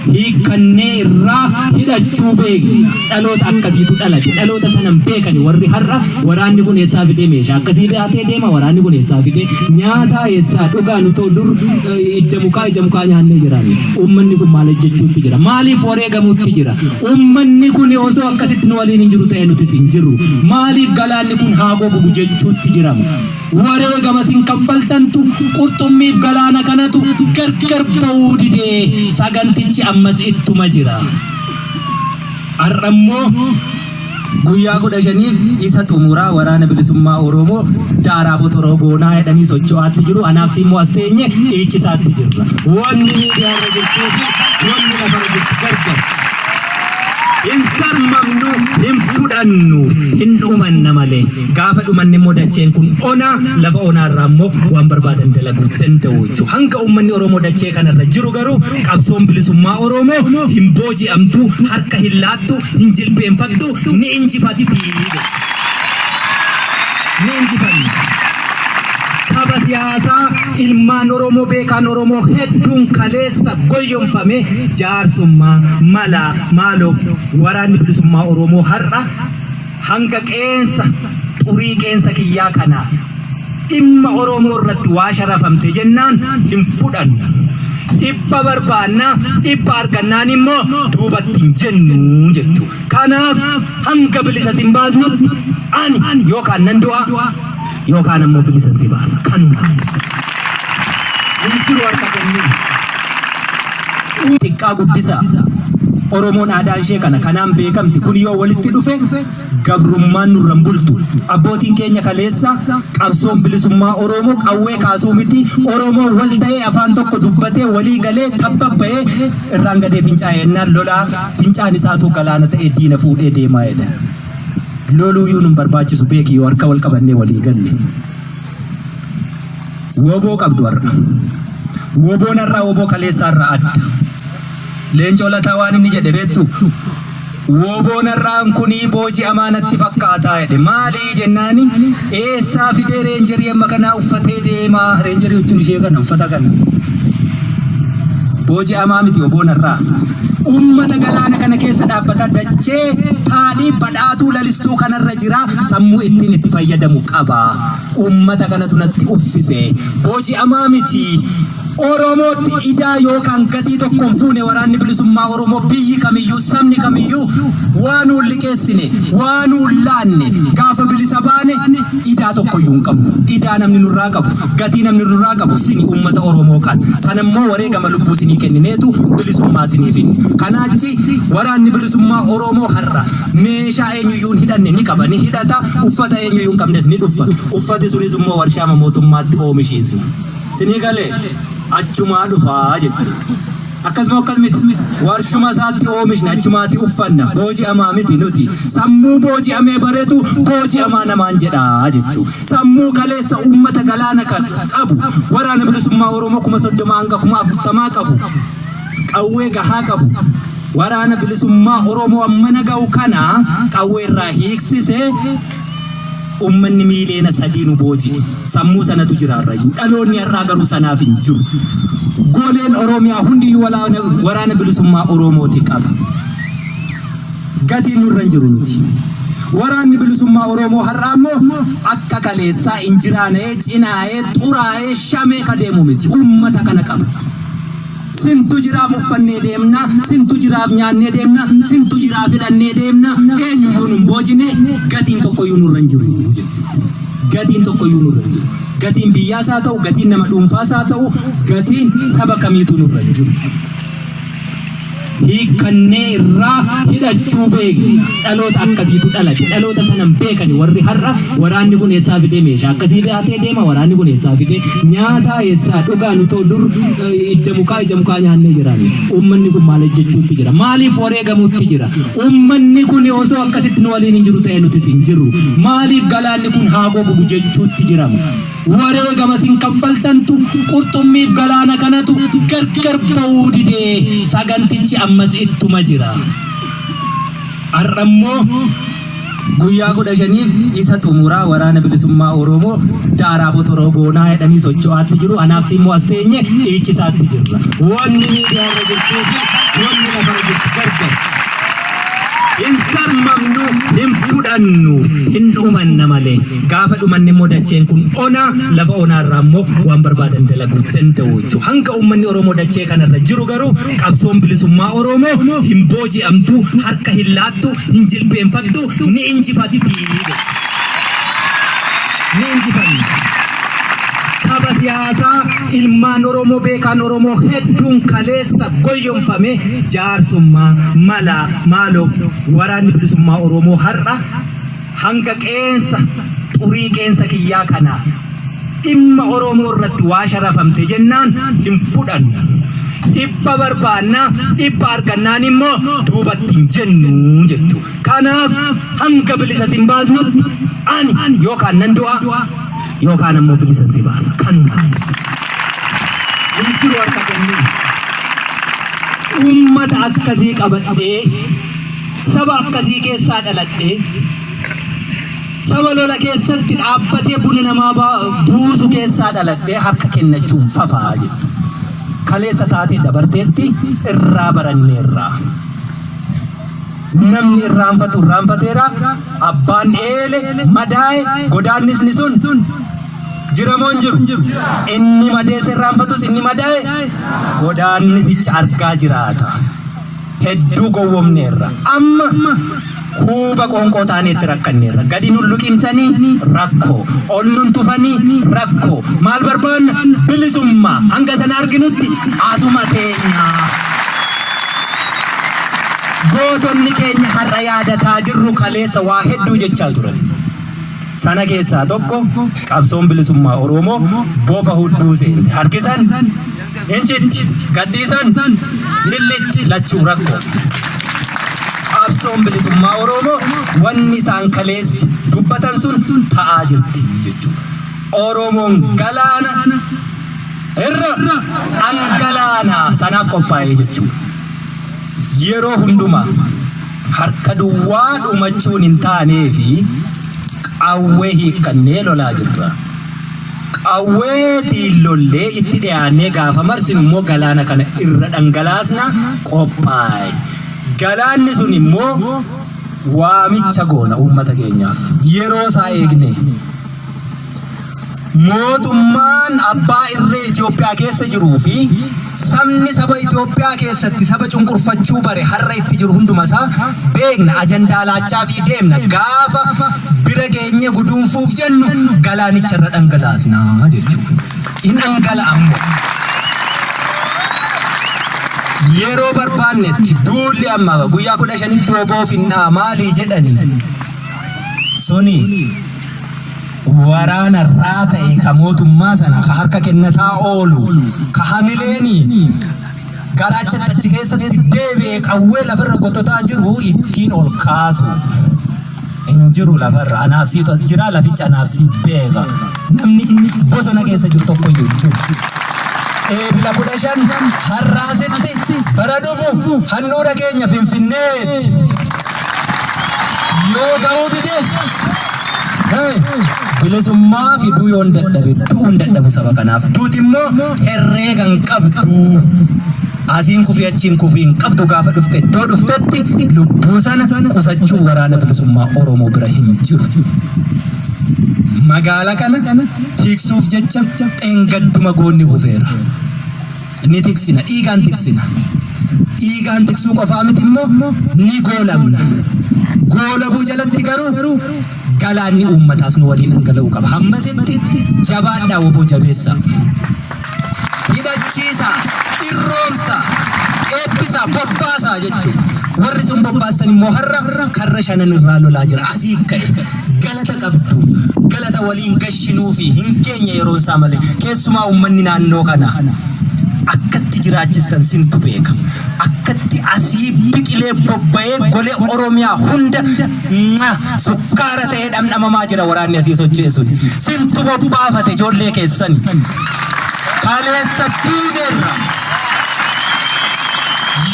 Hiikkannee irraa hidhachuu beekna. Dhaloota akkasiitu dhalate. Dhaloota sana hin beekani warri har'a waraanni kun eessaa fidee meeshaa akkasii baatee deema, waraanni kun eessaa fidee nyaataa eessaa dhugaa nutoo dur idda mukaa ija mukaa nyaannee jiraanne. Uummanni kun maal hojjechuutti jira? Maaliif wareegamuutti jira? Uummanni kun osoo akkasitti nu waliin hin jiru ta'e nutis hin jirru. Maaliif galaanni kun haa gogugu jechuutti jirama? Wareegama isin kaffaltantu qurxummiif galaana kanatu gargar ba'uu didee sagantichi ammas ittuma jira. Har'a immoo guyyaa 15f isa xumuraa waraana bilisummaa Oromoo daaraa botoroo goonaa jedhanii socho'aatti jiru. Anaaf si immoo as teenye dhiichisaatti jirra. Wanni miidiyaarra jirtuu fi wanni lafarra jirtu gargar. Hin sarmamnu, hin fudhannu, hin dhumanna malee. Gaafa dhumanne immoo dacheen kun ona, lafa onaa irraa immoo waan barbaadan dalaguu danda'u jechuudha. Hanga uummanni Oromoo dachee kanarra jiru garuu qabsoon bilisummaa Oromoo hin booji'amtu, harka hin laattu, hin jilbeenfattu, ni injifatti. Ni injifanna. Tapha siyaasaa ilmaan Oromoo beekaan Oromoo hedduun kaleessa goyyomfame jaarsummaa malaa maaloo waraanni bilisummaa Oromoo har'a hanga qeensa xurii qeensa kiyyaa kanaa dhimma Oromoo irratti waa sharafamte jennaan hin fudhannu. Dhibba barbaanna, dhibba argannaan immoo duubatti hin jennu jechuudha. Kanaaf hanga bilisa sin baasnutti ani yookaan nan du'a yookaan ammoo bilisan si baasa. Kanuma. Hin jiru harka kennuu. Xiqqaa guddisaa. Oromoon aadaan ishee kana kanaan beekamti. Kun yoo walitti dhufe gabrummaan nurra hin bultu. Abbootiin keenya kaleessa qabsoon bilisummaa Oromoo qawwee kaasuu miti. Oromoon wal ta'ee afaan tokko dubbatee walii galee tabba ba'ee irraan gadee fincaa'e jennaan lolaa fincaan isaatuu galaana ta'ee diina fuudhee deemaa jedhan. Loluuyyuu nun barbaachisu beeki yoo harka wal qabannee walii galle. Woboo qabdu har'a. Woboon har'aa woboo kaleessaa irraa adda. Leencoo Lataa waan inni jedhe beektu? Woboon har'aan kunii booji'amaa natti fakkaataa jedhe. Maalii jennaani eessaa fidee reenjerii amma kanaa uffatee deemaa? Reenjerii jechuun ishee kana uffata kana. Booji'amaa miti woboon har'aa. Ummata galaana kana keessa dhaabbata dachee taadhii badhaatuu lalistuu kanarra jira sammuu ittiin itti fayyadamu qaba. Ummata kanatu natti uffise. Booji'amaa miti. Oromootti idaa yookaan gatii tokko hin fuune waraanni bilisummaa Oromoo biyyi kamiyyuu sabni kamiyyuu waa nuun liqeessine waa nuun laanne gaafa bilisa baane idaa tokkoyyuu hin qabnu. Idaa namni nurraa qabu gatii namni nurraa qabu sini uummata Oromoo kan sana immoo wareegama lubbuu sinii kennineetu bilisummaa sinii finne. Kanaachi waraanni bilisummaa Oromoo har'a meeshaa eenyuyyuu hin hidhanne ni qaba ni hidhata uffata eenyuyyuu hin qabnes ni dhuffa uffati sunis immoo warshaama mootummaatti oomishiisna. Sinii galee achumaa dhufaa jechuudha. Akkasuma akkas miti. Warshuma isaatti oomishna achumaatti uffanna. Booji'amaa miti nuti. Sammuu booji'amee baretu booji'amaa namaan jedha jechuudha. Sammuu kaleessa uummata galaana qabu waraana bilisummaa Oromoo 30,000 hanga 40,000 qabu qawwee gahaa qabu waraana bilisummaa Oromoo ammana ga'u kana qawwee irraa hiiksise Uummanni miiliyoona 3 nu booji'e. Sammuu sanatu jira har'ayyuu. Dhaloonni har'aa garuu sanaaf hin jiru. Goleen Oromiyaa hundiyyuu waraana bilisummaa Oromooti qaba. Gatiin nurra hin jiru nuti. Waraanni bilisummaa Oromoo har'aa immoo akka kaleessaa injiraana'ee, cinaa'ee, xuraa'ee, shamee ka deemu miti. Uummata kana qaba. Sintu jiraaf uffannee deemna, sintu jiraaf nyaannee deemna, sintu jiraaf hidhannee deemna, eenyuyyuu nun boojine, gatiin tokkoyyuu nurra hin jiru jechuudha. Gatiin tokkoyyuu nurra hin jiru. Gatiin biyyaas haa ta'u, gatiin nama dhuunfaas haa ta'u, gatiin saba kamiituu nurra hin jiru. Hiikkannee irraa hidhachuu beekna. Dhaloota akkasiitu dhalate. Dhaloota sana hin beekani warri har'a waraanni kun eessaa fidee meeshaa akkasii baatee deema, waraanni kun eessaa fidee nyaataa eessaa dhugaa nutoo dur idda mukaa ija mukaa nyaannee jiraanne. Uummanni kun maal hojjechuutti jira? Maaliif wareegamuutti jira? Uummanni kun osoo akkasitti nu waliin hin jiru ta'e nutis hin jirru. Maaliif galaanni kun haa gogugu jechuutti jirama? Wareegama isin kaffaltantu qurxummiif galaana kanatu gargar ba'uu didee sagantichi ammas ittuma jira. Har'a immoo Guyyaa 15f isa xumuraa waraana bilisummaa Oromoo daaraa botoroo goonaa jedhanii socho'aatti jiru. Anaaf si immoo as teenye dhiichisaatti jirra. Wanni miidiyaa irra jirtuu fi wanni lafarra jirtu gargar. Hin sarmamnu, hin fudhannu, hin dhumanna malee. Gaafa dhumanne immoo dacheen kun ona, lafa onaa irraa immoo waan barbaadan dalaguu danda'u jechuudha. Hanga uummanni Oromoo dachee kanarra jiru garuu qabsoon bilisummaa Oromoo hin booji'amtu, harka hin laattu, hin jilbeenfattu, ni injifatti. Ni injifanna. Tapha siyaasaa ilmaan Oromoo beekaan Oromoo hedduun kaleessa goyyomfame jaarsummaa malaa maaloo waraanni bilisummaa Oromoo har'a hanga qeensa xurii qeensa kiyyaa kanaa dhimma Oromoo irratti waa sharafamte jennaan hin fudhannu. Dhibba barbaanna, dhibba argannaan immoo duubatti hin jennu jechuudha. Kanaaf hanga bilisa sin baasnutti ani yookaan nan du'a yookaan ammoo bilisan si baasa. Kanuma. Hin jiru harka kennuu. Uummata akkasii qabadhee, saba akkasii keessaa dhaladhee, saba lola keessatti dhaabbatee buna namaa buusu keessaa dhaladhee harka kennachuun fafaa jechuudha. Kaleessa taatee dabarteetti irraa baranneerra. Namni irraanfatu irraanfateera. Abbaan eele madaa'e godaannisni sun jira moo hin jiru? Inni madeesse irraanfatus inni madaa'e godaannisicha argaa jiraata. Hedduu gowwomneerra. Amma huuba qoonqoo taaneetti rakkanneerra. Gadi nun luqimsanii rakkoo. Ol nun tufanii rakkoo. Maal barbaanna? Bilisummaa. Hanga sana arginutti asuma teenya. Gootonni keenya har'a yaadataa jirru kaleessa waa hedduu jechaa turan. Sana keessaa tokko qabsoon bilisummaa Oromoo bofa hudduu seente. Harkisan hin citti, gadhiisan hin lixxi, lachuu rakkoo. Qabsoon bilisummaa Oromoo wanni isaan kaleessa dubbatan sun ta'aa jirti jechuudha. Oromoon galaana irra dhangalaana sanaaf qophaa'ee jechuudha. Yeroo hundumaa harka duwwaa dhumachuun hin taanee fi qawwee hiikkannee lolaa jirra. Qawweetiin lollee itti dhiyaannee gaafa marsinu immoo galaana kana irra dhangalaasna qophaa'e. Galaanni sun immoo waamicha goona uummata keenyaaf. Yeroo isaa eegnee. Mootummaan abbaa irree Itoophiyaa keessa jiruu fi sabni saba Itoophiyaa keessatti saba cunqurfachuu bare har'a itti jiru hunduma isaa beekna, ajandaa laachaa fi deemna. Gaafa bira geenyee guduunfuuf jennu galaanicha irra dhangalaasna jechuudha. In dhangala'a ammoo. Yeroo barbaannetti duulli amma guyyaa 15tti oboo finnaa maalii jedhani suni waraana irraa ta'e ka mootummaa sana ka harka kennataa oolu ka hamileeni garaachatti achi keessatti deebi'e qawwee lafarra gototaa jiru ittiin ol kaasu hin jiru. Lafarra anaaf siitu as jira, laficha anaaf sii beeka, namni bosona keessa jiru tokko iyyuu hin jiru. Eebila 15 har'aasitti bara dhufu handhuura keenya Finfinneetti yoo ga'uu dides bilisummaa fiduu yoon dadhabe du'uun dadhabu saba kanaaf. Duuti immoo herreega hin qabdu. Asiin kufii achiin kufii hin qabdu, gaafa dhufte iddoo dhuftetti lubbuu sana qusachuu waraana bilisummaa Oromoo bira hin jiru. Magaala kana tiksuuf jecha dheengadduma goonni kufeera. Ni tiksina, dhiigaan tiksina. Dhiigaan tiksuu qofaa miti immoo ni goolamna. Goolabuu jalatti garuu galaanni uummataas nu waliin dhangala'uu qaba. Hammasitti jabaadhaa, woboo jabeessaa. Hidhachiisaa, irroomsaa, eebbisaa, bobbaasaa jechuudha. Warri isin bobbaastan immoo har'a karra shanan irraa lolaa jira. Asii ka'e galata qabdu. Galata waliin gashinuu fi hin geenye yeroon isaa malee. Keessumaa uummanni naannoo kanaa akkatti jiraachistan sintu beeka. Akkatti asii biqilee bobba'ee golee Oromiyaa hunda sukkaara ta'ee dhamdhamamaa jira waraanni asii socho'e sun. Sintu bobbaafate ijoollee keessani. Kaleessa duuneerra.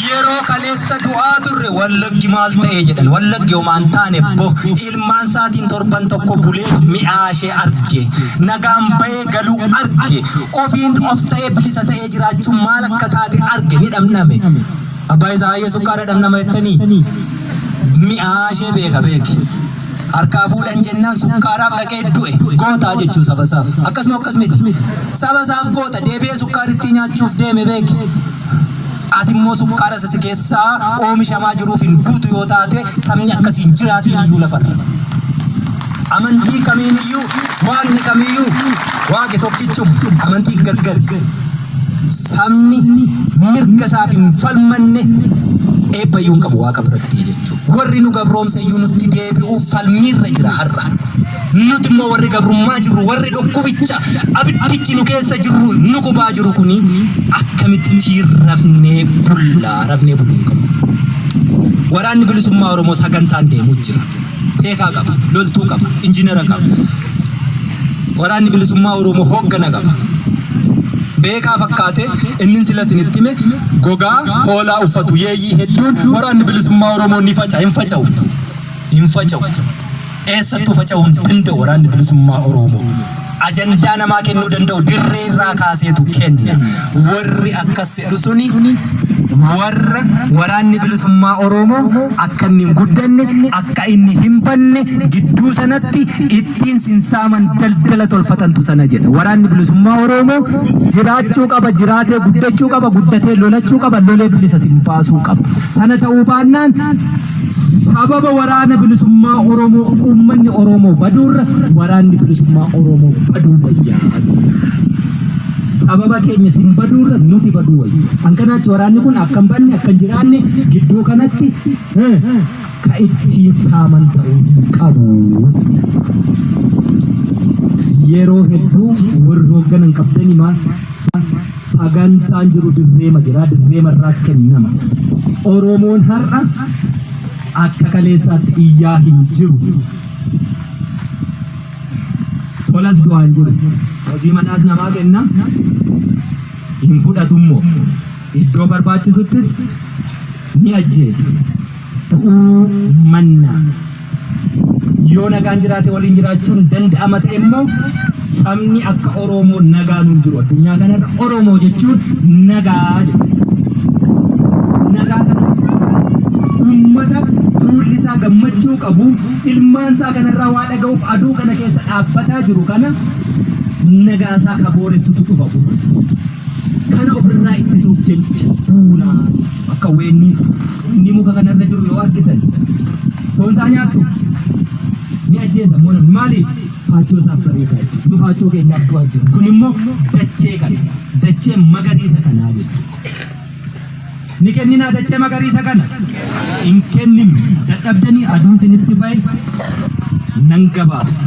Yeroo Kaleessa du'aa turre, Wallaggi maal ta'ee jedhan. Wallaggi homaa hin taane bo. Ilmaan isaatiin torban tokko bulee mi'aa ishee arge. Nagaan bahee galuu arge. Ofiin of ta'ee, bilisa ta'ee jiraachuun maal akka taate arge, ni dhamdhame. Abbaa isaa hayyee sukkaara dhamdhama jettanii, mi'aa ishee beeka beeki. Harkaa fuudhan jennaan sukkaaraaf dhaqee du'e. Gootaa jechuu saba isaaf. Akkasuma akkas miti. Saba isaaf goota, deebi'ee sukkaarittii nyaachuuf deeme beeki. Ati immoo sukkaara isa si keessaa oomishamaa jiruuf hin duutu yoo taate, sabni akkasiin jiraatiin iyyuu lafarra. Amantii kamiin iyyuu, waaqni kamiyyuu, waaqi tokkichuma, amantii gargar. Sabni mirga isaaf hin falmanne eebba iyyuu hin qabu Waaqa biratti jechuudha. Warri nu gabroomse iyyuu nutti deebi'uuf falmiirra jira har'a. Nuti immoo warri gabrummaa jirru, warri dhukkubicha abiddichi nu keessa jirru nu gubaa jiru kuni, akkamitti rafnee bullaa? Rafnee buluu hin qabu. Waraanni Bilisummaa Oromoo sagantaan deemuu jira. Beekaa qaba, loltuu qaba, injinara qaba. Waraanni Bilisummaa Oromoo hooggana qaba. Beekaa fakkaate inni sila isinitti hime, gogaa hoolaa uffatu yeeyyii hedduun, waraanni Bilisummaa Oromoo ni faca, hin faca'u. Hin faca'u. Eessattuu faca'uu hin danda'u Waraanni Bilisummaa Oromoo. Ajandaa namaa kennuu danda'u dirree irraa kaaseetu kenna. Warri akkas jedhu suni warra Waraanni Bilisummaa Oromoo akka inni hin guddanne, akka inni hin banne gidduu sanatti ittiin sinsaaman daldala tolfatantu sana jedha. Waraanni Bilisummaa Oromoo jiraachuu qaba, jiraatee guddachuu qaba, guddatee lolachuu qaba, lolee bilisa sin baasuu qaba. Sana ta'uu baannaan, sababa Waraana Bilisummaa Oromoo uummanni Oromoo baduurra Waraanni Bilisummaa Oromoo baduu wayyaa. Sababa keenya sin baduurra nuti baduu wayya. An kanaachi waraanni kun akka hin banne, akka hin jiraanne gidduu kanatti ka ittiin saaman ta'uu hin qabu. Yeroo hedduu warri hoogganan qabdanii maal sagantaan jiru dirreema jira, dirreema irraa kennama. Oromoon har'a akka kaleessaatti iyyaa hin jiru. Tolas du'aa hin jiru. Hojii manaas namaa kenna, hin fudhatummoo. Iddoo barbaachisuttis ni ajjeesa. Ta'uu mannaa, yoo nagaan jiraate waliin jiraachuun danda'ama ta'e immoo, sabni akka Oromoo nagaan hin jiru addunyaa kanarra. Oromoo jechuun nagaa jedhu. Nagaa kana uummata fuulli isaa gammachuu qabu, ilmaan isaa kanarraa waa dhaga'uuf aduu kana keessa dhaabbataa jiru kana, nagaa isaa ka booressutu dhufa. Kana ofirraa ittisuuf jecha duunaa. Akka weennii inni muka kanarra jiru yoo argitan, foon isaa nyaattu? Ni ajjeesa immoo namni. Maaliif? Faachoo isaaf bareedaa jechuudha. Nu faachoo keenyaaf du'aa jira. Sun immoo dachee kana, dachee magariisa kanaa jechuudha. Ni kenninaa dachee magariisa kana? Hin kenninu. Dadhabdanii aduun isinitti ba'e, nan gabaabsa.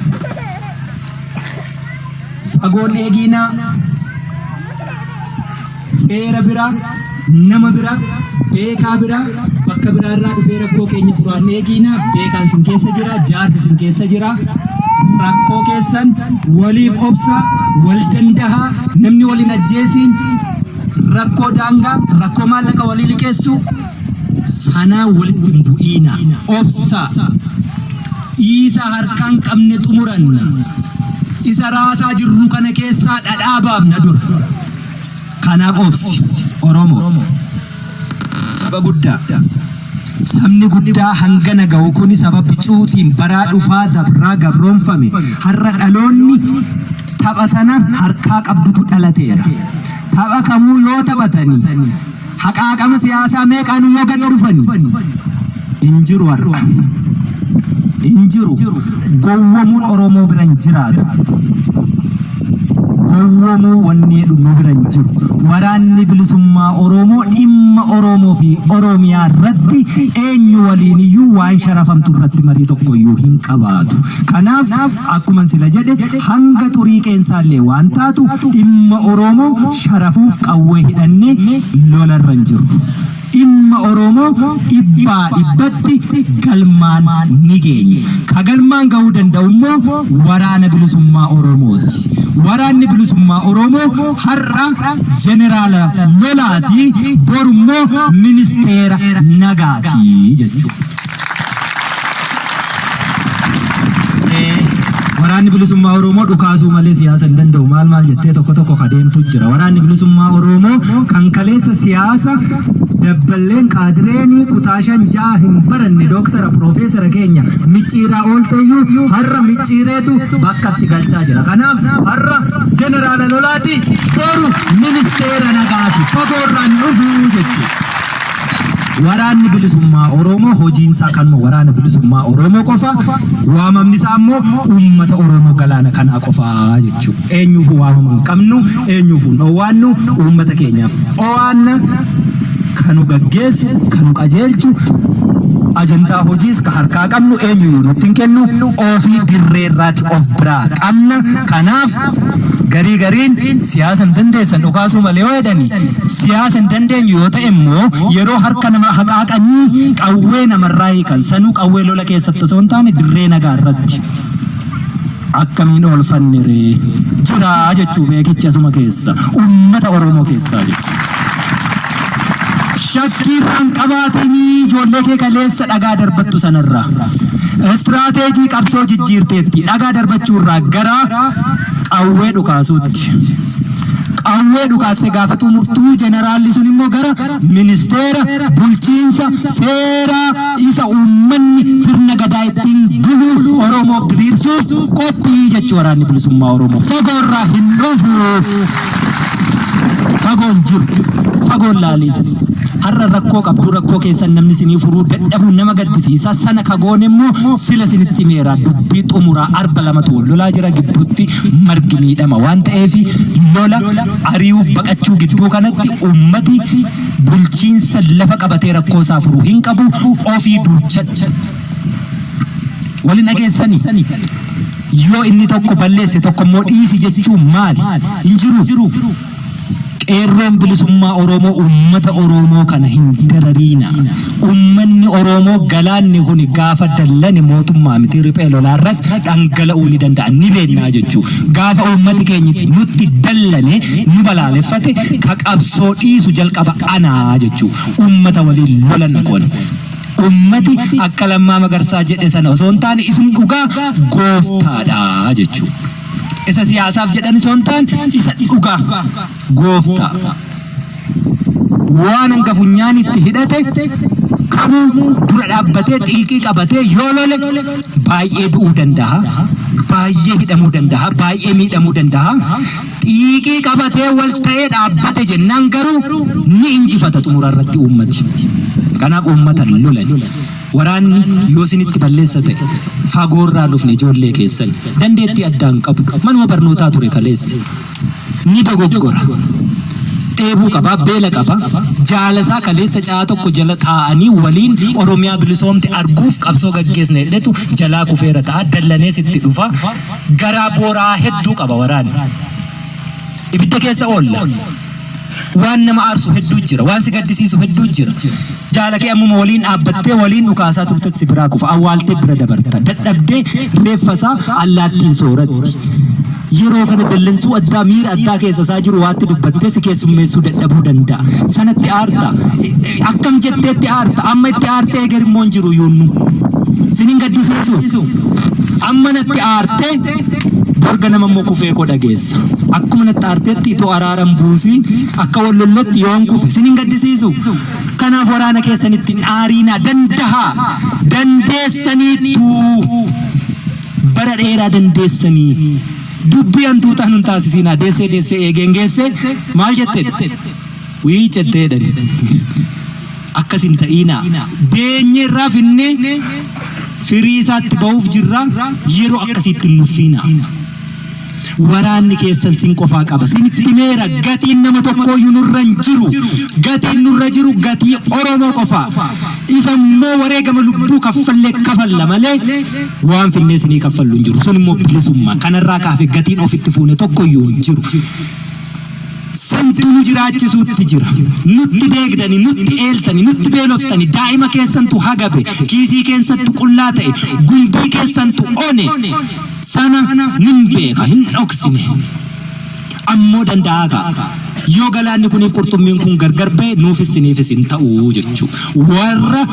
Fagoon eegiinaa, seera biraa, nama biraa, beekaa biraa, bakka biraa irraa dhufee rakkoo keenya furaan eegiinaa. Beekaan sin keessa jira, jaarsi sin keessa jira. Rakkoo keessan waliif obsa, wal dandahaa, namni waliin ajjeesiin, rakkoo daangaa, rakkoo maallaqa walii liqeessu sanaa walitti hin bu'iina. Obsa. Dhiisa, harkaan qabne xumuranna. Isa raasaa jirru kana keessaa dhadhaa baafna dura. Kanaaf obsi, Oromoo. Saba guddaa. Sabni guddaa hangana ga'u kuni saba bicuutiin baraa dhufaa dabraa gabroomfame. Har'a dhaloonni tapha sana harkaa qabdutu dhalateera. Tapha kamuu yoo taphatanii, haqaaqama siyaasaa meeqaan yoo gad dhufanii, hin jiru har'a. Hin jiru. Gowwomuun Oromoo bira hin jiraatu. Gowwomuu wanni jedhu nu bira hin jiru. Waraanni Bilisummaa Oromoo dhimma Oromoo fi Oromiyaa irratti eenyu waliin iyyuu waan sharafamtu irratti marii tokko iyyuu hin qabaatu. Kanaaf akkuma sila jedhe, hanga xurii qeensaallee waan taatu dhimma Oromoo sharafuuf qawwee hidhannee lolarra hin jirru. Dhimma Oromoo dhibbaa dhibbatti galmaan ni geenya. Ka galmaan ga'uu danda'u immoo Waraana Bilisummaa Oromooti. Waraanni Bilisummaa Oromoo har'a Jeneraala lolaati, boru immoo Ministeera nagaati jechuudha. Waraanni Bilisummaa Oromoo dhukaasuu malee siyaasa hin danda'u maal maal jettee tokko tokko ka deemtu jira. Waraanni Bilisummaa Oromoo kan kaleessa siyaasa dabballeen qaadireen kutaa 5 6 hin baranne dooktara piroofeesara keenya micciiraa oolteyyuu har'a micciireetu bakkatti galchaa jira. Kanaaf har'a jeneraala lolaati, boru ministeera nagaati, fagoorraan dhufuu jechuudha. Waraanni Bilisummaa Oromoo hojiin isaa kanuma Waraana Bilisummaa Oromoo qofa, waamamni isaa immoo uummata Oromoo galaana kanaa qofa jechuudha. Eenyuufuu waamamuu hin qabnu, eenyuufuu hin owwaannu, uummata keenyaaf owaanna, ka nu gaggeessu, ka nu qajeelchu, ajandaa hojiis ka harkaa qabnu eenyuyyuu nutti hin kennu, ofii dirreerraati of biraa qabna. Kanaaf garii gariin siyaasa hin dandeessan dhukaasuu malee yoo jedhani, Siyaasa hin dandeenyu yoo ta'e immoo yeroo harka nama haqaaqanii qawwee namarraa hiikan sanuu qawwee lola keessatti osoo hin taane dirree nagaa irratti akkamiin oolfanne ree jira jechuu beekichi asuma keessa ummata Oromoo keessaa jechuudha. Shakkii irraan qabaatinii ijoollee kee kaleessa dhagaa darbattu sanarraa istiraateejii qabsoo jijjiirteetti dhagaa darbachuu irraa gara qawwee dhukaasuutti. Qawwee dhukaastee gaafa xumurtu jeneraalli sun immoo gara ministeera bulchiinsa seeraa isa uummanni sirna gadaa ittiin bulu Oromoof diriirsuuf qophii jechuu Waraanni Bilisummaa Oromoo. Fagoorraa hin dhufu. Fagoon jiru. Fagoon laaliin. Har'a rakkoo qabdu, rakkoo keessan namni isinii furuu dadhabuun nama gaddisiisa. Sana ka goone immoo sila isinitti himeera. Dubbii xumuraa arba lamatu wal lolaa jira, gidduutti margi miidhama waan ta'eef lola ari'uuf baqachuu gidduu kanatti uummati bulchiinsa lafa qabatee rakkoo isaa furu hin qabu, ofii duuchadha. Wal hin dhageessanii? Yoo inni tokko balleesse tokko immoo dhiisi jechuun maali? Hin jiru. Qeerroon Bilisummaa Oromoo uummata Oroomoo kana hin darariina. Uummanni Oroomoo galaanni kuni gaafa dallane mootummaa miti riphee lolaarras dhangala'uu ni danda'a ni beennaa jechuu. Gaafa uummati keenyi nutti dallane nu balaaleffate ka qabsoo dhiisu jalqaba anaa jechuu. Uummata waliin lola naqoon. Uummati akka Lammaa Magarsaa jedhe sana osoo hin taane isum dhugaa gooftaadha jechuu. Isa siyaasaaf jedhan osoo hin taane isa dhugaa gooftaa. Waan hanga funyaanitti hidhate kamuu dura dhaabbatee xiiqii qabatee yoo lole baay'ee du'uu danda'a, baay'ee hidhamuu danda'a, baay'ee miidhamuu danda'a. Xiiqii qabatee wal ta'ee dhaabbate jennaan garuu ni injifata xumura irratti uummati. Kanaaf uummata lolan. Waraanni yoo isinitti balleessa ta'e fagoorraa dhufne ijoollee keessan dandeettii addaa hin qabu. Manuma barnootaa ture kaleessa. Ni dogoggora. Dheebuu qaba, beela qaba. Jaala isaa kaleessa caa tokko jala taa'anii waliin Oromiyaa bilisoomte arguuf qabsoo gaggeessna jedhetu jalaa kufeera ta'a. Dallanee sitti dhufa. Garaa booraa hedduu qaba waraanni. Ibidda keessa oolla. Waan nama aarsu hedduu jira. Waan si gaddisiisu hedduu jira. Jaala kee ammuma waliin dhaabbattee waliin dhukaasaa turtetu si biraa kufa. Awwaaltee bira dabarta. Dadhabdee reeffa isaa allaattiin sooratti. Yeroo kana dallansuu addaa, miira addaa keessa isaa jiru waatti dubbattee si keessummeessuu dadhabuu danda'a. Sanatti aarta. Akkam jettee itti aarta? Amma itti aartee eger immoo hin jiru yuunnu. Sin hin gaddisiisu? Amma natti aartee bor ganama immoo kufee koo dhageessa. Akkuma natti aartetti itoo araara hin buusiin akka wal lolletti yoon kufe sin hin gaddisiisu? Kanaaf waraana keessanitti hin aariinaa, dandahaa! Dandeessaniittuu! Bara dheeraa dandeessanii! Dubbii hantuutaa nun taasisiinaa! Deessee deessee eegeen geesse maal jette? Wii cettee jedhani. Akkas hin ta'iinaa! Deenyeerraa finnee firii isaatti bahuuf jirra, yeroo akkasiitti hin nuffiinaa! Waraanni keessan sin qofaa qaba. Sinitti himeera, gatiin nama tokkooyyuu nurra hin jiru. Gatiin nurra jiru gatii Oromoo qofa. Isa immoo wareegama lubbuu kaffallee kafalla malee waan finnee sinii kaffallu hin jiru. Sun immoo bilisummaa. Kanarraa kaafe gatiin ofitti fuune tokkoyyuu hin jiru. Santu nu jiraachisuutti jira. Nutti deegdani, nutti eeltani, nutti beeloftani, daa'ima keessantu hagabe, kiisii keessantu qullaa ta'e, gumbii keessantu one. Sana nin beeka, hin dhoksine. Ammoo danda'aa ka'a. Yoo galaanni kuniif qurxummiin kun gargar ba'e nuufis siniifis hin ta'u jechuu. Warra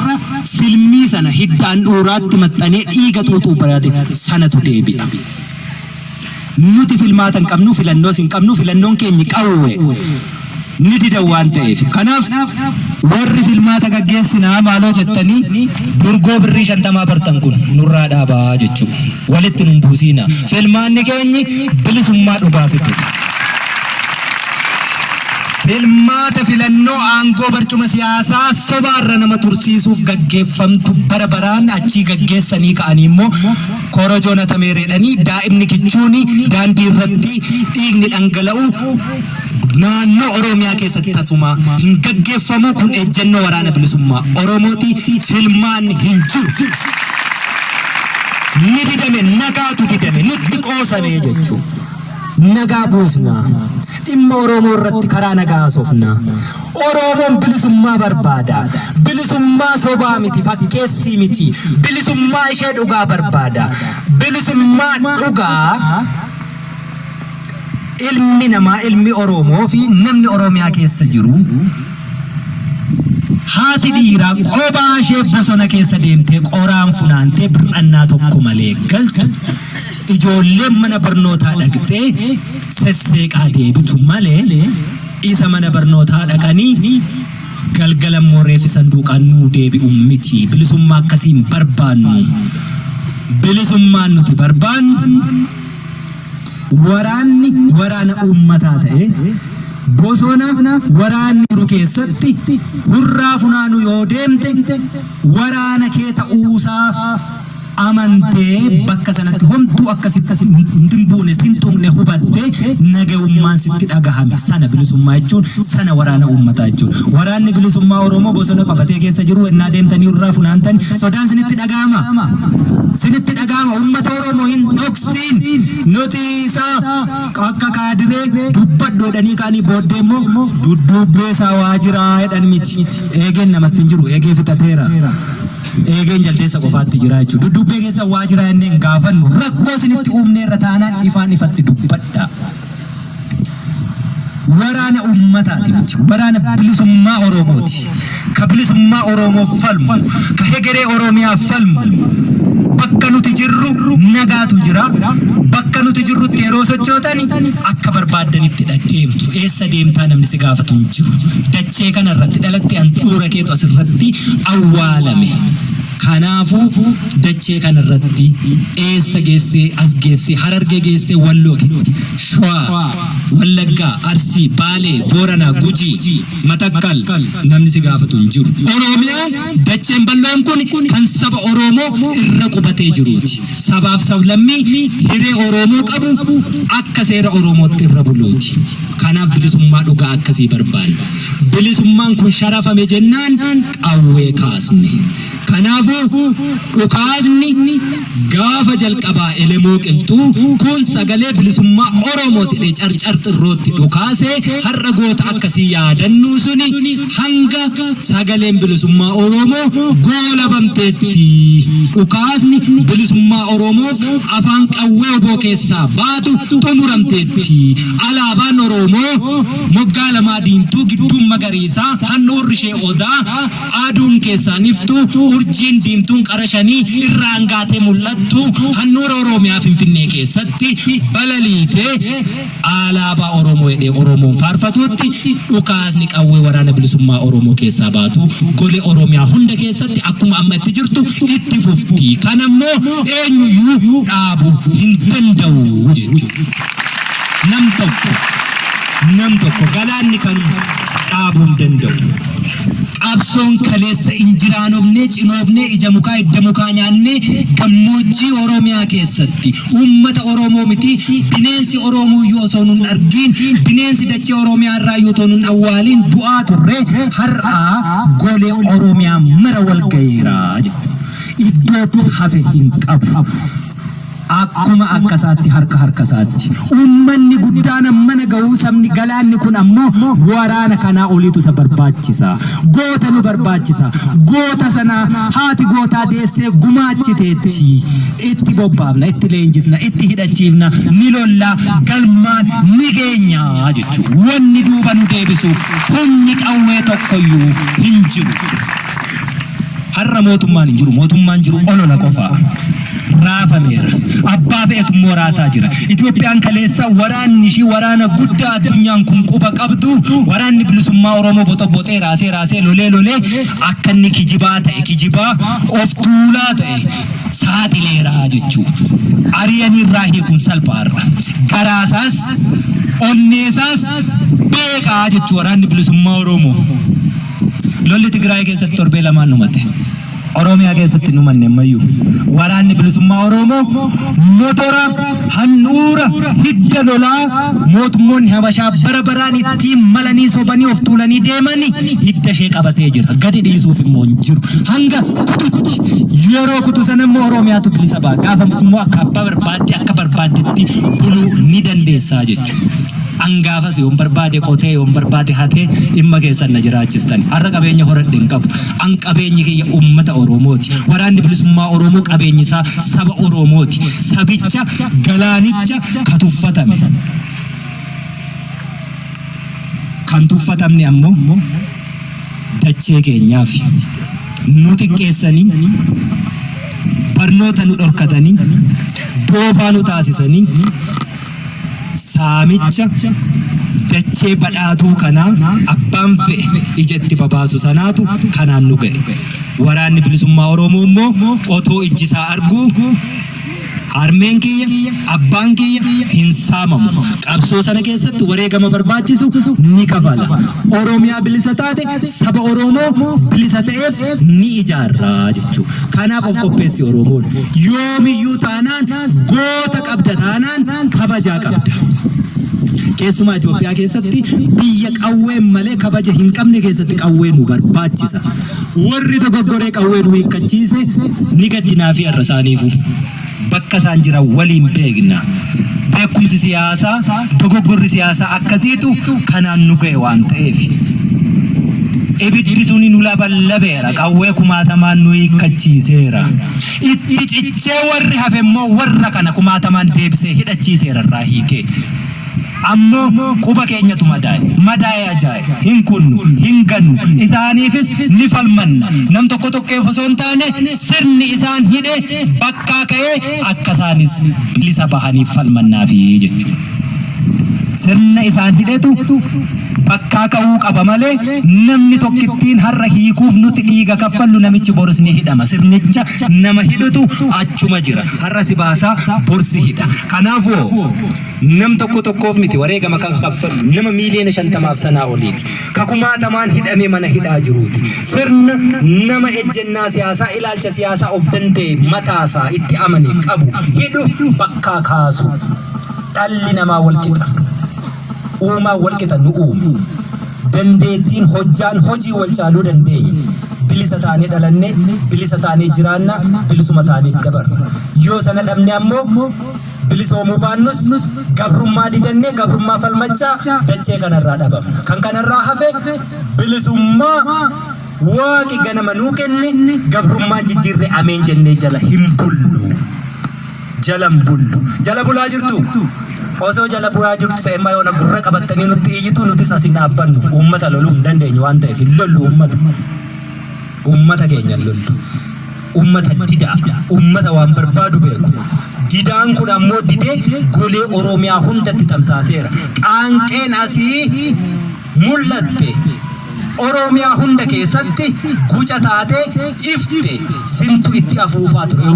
silmii sana hidda handhuuraatti maxxanee dhiiga xuuxuu barate sanatu deebi'a. Nuti filmaata hin qabnu, filannoos hin qabnu, filannoon keenyi qawwee. Ni didan waan ta'eef. Kanaaf warri filmaata gaggeessinaa maaloo jettanii durgoo birrii 50 bartan kun nurraa dhaabaa jechuu. Walitti nun buusiina. Filmaanni keenyi bilisummaa dhugaa fiduudha. Filmaata filannoo aangoo barcuma siyaasaa sobaarra nama tursiisuuf gaggeeffamtu bara baraan achii gaggeessanii ka'anii immoo korojoo natameera jedhanii daa'imni kichuuni daandii irratti dhiigni dhangala'u naannoo Oromiyaa keessatti tasuma hin gaggeeffamu. Kun ejjennoo Waraana Bilisummaa Oromooti. Filmaanni hin jiru. Ni didame, nagaatu didame, nutti qoosame jechuudha. Nagaa buusna. Dhimma Oromoo irratti karaa nagaa haasofna. Oromoon bilisummaa barbaada. Bilisummaa sobaa miti, fakkeessii miti. Bilisummaa ishee dhugaa barbaada. Bilisummaa dhugaa ilmi namaa, ilmi Oromoo fi namni Oromiyaa keessa jiru haati dhiiraa qobaa ishee bosona keessa deemtee qoraan funaantee bir'annaa tokko malee galtu, ijoolleen mana barnootaa dhaqxee sesseeqaa deebitu malee isa mana barnootaa dhaqanii galgala immoo reeffi sanduuqaan nuu deebi'u miti. Bilisummaa akkasii hin barbaannu. Bilisummaan nuti barbaannu waraanni waraana uummataa ta'e bosona waraanni jiru keessatti hurraa funaanuu yoo deemte waraana kee ta'uusaa amantee bakka sanatti homtuu akka sitti hin buune, sin tuqne hubattee nagayummaan sitti dhagahame sana bilisummaa jechuun, sana waraana uummataa jechuun. Waraanni Bilisummaa Oromoo bosona qabatee keessa jiru ennaa deemtanii hurraa funaantan sodaan sinitti dhagahama? Sinitti dhagahama? Uummata Oromoo hin dhoksiin. Nuti isa akka kaadiree dubbadhu jedhanii kaanii booddee immoo dudduubbee isaa waa jiraa jedhan miti. Eegeen namatti hin jiru, eegee fixateera. Eegeen jaldeessa qofaatti jira jechuudha. Dudduubbee keessa waa jira jennee hin gaafannu. Rakkoo isinitti uumneerra taanaan ifaan ifatti dubbadha. Waraana uummataati nuti. Waraana Bilisummaa Oromooti. Ka bilisummaa Oromoof falmu, ka hegeree Oromiyaaf falmu. Bakka nuti jirru nagaatu jira. Bakka nuti jirrutti yeroo sochootani akka barbaaddanitti deemtu. Eessa deemtaa namni si gaafatu hin jiru. Dachee kana irratti dhalatte, handhuura keetu asirratti awwaalame. Kanaafuu dachee kana irratti eessa geessee, as geessee, Harargee geessee, Walloo, Shawaa, Wallaggaa, Arsii, Baalee, Booranaa, Gujii, Matakkal namni si gaafatu hin jiru. Oromiyaan dacheen bal'oon kun kan saba Oromoo irra qubatee jiruuti. Sabaaf sablammii hiree Oromoo qabu akka seera Oromootti irra buluuti. Kanaaf bilisummaa dhugaa akkasii barbaanna. Bilisummaan kun sharafame jennaan qawwee kaasne. Kanaafuu dhukaasni gaafa jalqabaa Elemoo Qilxuu kun sagalee bilisummaa Oromooti jedhee Carcar Xirrootti dhukaasee har'a goota akkasii yaadannuu suni hanga sagaleen bilisummaa Oromoo goolabamteetti dhukaasni bilisummaa Oromoof afaan qawwee oboo keessaa baatu xumuramteetti. Alaabaan Oromoo moggaa lamaa diimtuu, gidduun magariisaa, handhuurri ishee odaa, aduun keessaan iftu, urjiin diimtuun qara shanii irraan gaatee mul'attu handhuura Oromiyaa Finfinnee keessatti balaliitee alaabaa Oromoo jedhee Oromoon faarfatuutti dhukaasni qawwee Waraana Bilisummaa Oromoo keessaa baatu golee Oromiyaa hunda keessatti akkuma amma itti jirtu itti fufti. Kana immoo eenyuyyuu dhaabu hin danda'u jechuudha. Nam tokko, nam tokko galaanni kan dhaabuu hin danda'u. Qabsoon kaleessa injiraanofnee, cinoofnee, ija mukaa hidda mukaa nyaannee gammoojjii Oromiyaa keessatti uummata Oromoo miti bineensi Oromoo iyyuu osoo nun argiin, bineensi dachee Oromiyaa irraa iyyuu otoo nun awwaaliin du'aa turre har'aa golee Oromiyaa mara wal gaheera jechuudha. Iddootti hafe hin qabu. Akkuma akka isaatti harka harka isaatti. Uummanni guddaan ammana ga'uu sabni galaanni kun ammoo waraana kanaa oliitu isa barbaachisa. Goota nu barbaachisa. Goota sana haati gootaa deessee gumaachiteetti. Itti bobbaafna, itti leenjisna, itti hidhachiifna, ni lolla, galmaan ni geenya jechuudha. Wanni duuba nu deebisu humni qawwee tokkoyyuu hin jiru. Har'a mootummaan hin jiru. Mootummaan jiru olola qofa. Raafameera. Abbaa fe'etu immoo raasaa jira. Itoophiyaan kaleessa waraanni ishii waraana guddaa addunyaan kun quba qabdu, waraanni bilisummaa Oromoo boxoboxee raasee raasee lolee lolee akka inni kijibaa ta'e, kijibaa of tuulaa ta'e saaxileera jechuudha. Ari'anii irraa hiikuun salphaarra. Garaasaas onneesaas beekaa jechuu waraanni bilisummaa Oromoo. Lolli Tigraay keessatti torbee lamaan dhumate. Oromiyaa keessatti hin dhumanne ammayyuu. Waraanni bilisummaa Oromoo motora handhuura hidda lolaa mootummoonni Habashaa bara baraan ittiin malanii sobanii of tuulanii deemanii hidda ishee qabatee jira. Gadi dhiisuuf immoo hin jiru. Hanga kututti, yeroo kutu sana immoo Oromiyaatu bilisa ba'a. Gaafas immoo akka abbaa barbaadde akka barbaaddetti buluu ni dandeessaa jechuudha. Angaafas yoon barbaade qotee, yoon barbaade hatee dhimma keessan na jiraachistan. Har'a qabeenya horadhe hin qabu. An qabeenyi kiyya uummata Oromooti. Waraanni bilisummaa Oromoo qabeenyi isaa saba Oromooti. Sabicha galaanicha ka tuffatame. Kan tuffatamne ammoo dachee keenyaaf nu xiqqeessanii, barnoota nu dhorkatanii, doofaa nu taasisanii, saamicha dachee badhaatuu kanaa abbaan fe'e ija itti babaasu sanaatu kanaan nu ga'e. Waraanni bilisummaa Oromoo immoo otoo ijji isaa arguu harmeen kiyya, abbaan kiyya hin saamamu. Qabsoo sana keessatti wareegama barbaachisu ni kafala. Oromiyaa bilisa taate saba Oromoo bilisa ta'eef ni ijaarra jechuudha. Kanaaf of qopheessi Oromoon. Yoomiyyuu taanaan goota qabda taanaan kabajaa qabda. Keessumaa Itoophiyaa keessatti biyya qawween malee kabaja hin qabne keessatti qawwee nu barbaachisa. Warri dogoggoree qawwee nu hiikkachiise ni gaddinaa fi har'a isaaniifu. Bakka isaan jiran waliin beekna. Beekumsi siyaasaa, dogoggorri siyaasaa akkasiitu kanaan nu ga'e waan ta'eef. Ibiddi suni nu laballabeera, qawwee kumaatamaan nu hiikkachiiseera. Itti cichee warri hafe immoo warra kana kumaatamaan deebisee hidhachiiseera irraa hiikee. Ammoo quba keenyatu madaa'e. Madaa'e ajaa'e. Hin kunnu, hin gannu. Isaaniifis ni falmanna. Nam tokko tokkeef osoo hin taane sirni isaan hidhe bakkaa ka'ee akka isaanis bilisa bahaniif falmannaafi jechuudha. Sirna isaan hidhetu bakkaa ka'uu qaba malee namni tokkittiin har'a hiikuuf nuti dhiiga kaffallu namichi boris ni hidhama. Sirnicha nama hidhutu achuma jira. Har'a si baasaa, borsi hidha. Kanaafuu nam tokko tokkoof miti wareegama kan kaffallu, nama miiliyoona 50f sanaa oliiti. Ka kumaatamaan hidhamee mana hidhaa jiruuti. Sirna nama ejjennaa siyaasaa, ilaalcha siyaasaa of danda'e mataasaa itti amane qabu hidhu bakkaa kaasu. Dhalli namaa wal qixa. Uumaan wal qixa nu uume. Dandeettiin hojjaan hojii wal caaluu dandeenya. Bilisa taanee dhalanne, bilisa taanee jiraanna, bilisuma taanee dabarra. Yoo sana dhabne ammoo bilisoomuu baannus gabrummaa didannee gabrummaa falmachaa dachee kanarraa dhabamna. Kan kanarraa hafe bilisummaa waaqi ganama nuu kenne gabrummaan jijjiirre ameen jennee jala hin bullu. Jala hin bullu. Jala bulaa jirtu? Osoo jala bulaa jirtu ta'e immoo yoona gurra qabattanii nutti iyyitu, nutis as hin dhaabbannu. Uummata loluu hin dandeenyu waan ta'eef hin lollu uummata. Uummata keenya hin lollu. Uummata didaa. Uummata waan barbaadu beeku. Didaan kun ammoo didee golee Oromiyaa hundatti tamsaaseera. Qaanqeen asii mul'atte Oromiyaa hunda keessatti guca taatee ifte, sintu itti afuufaa ture.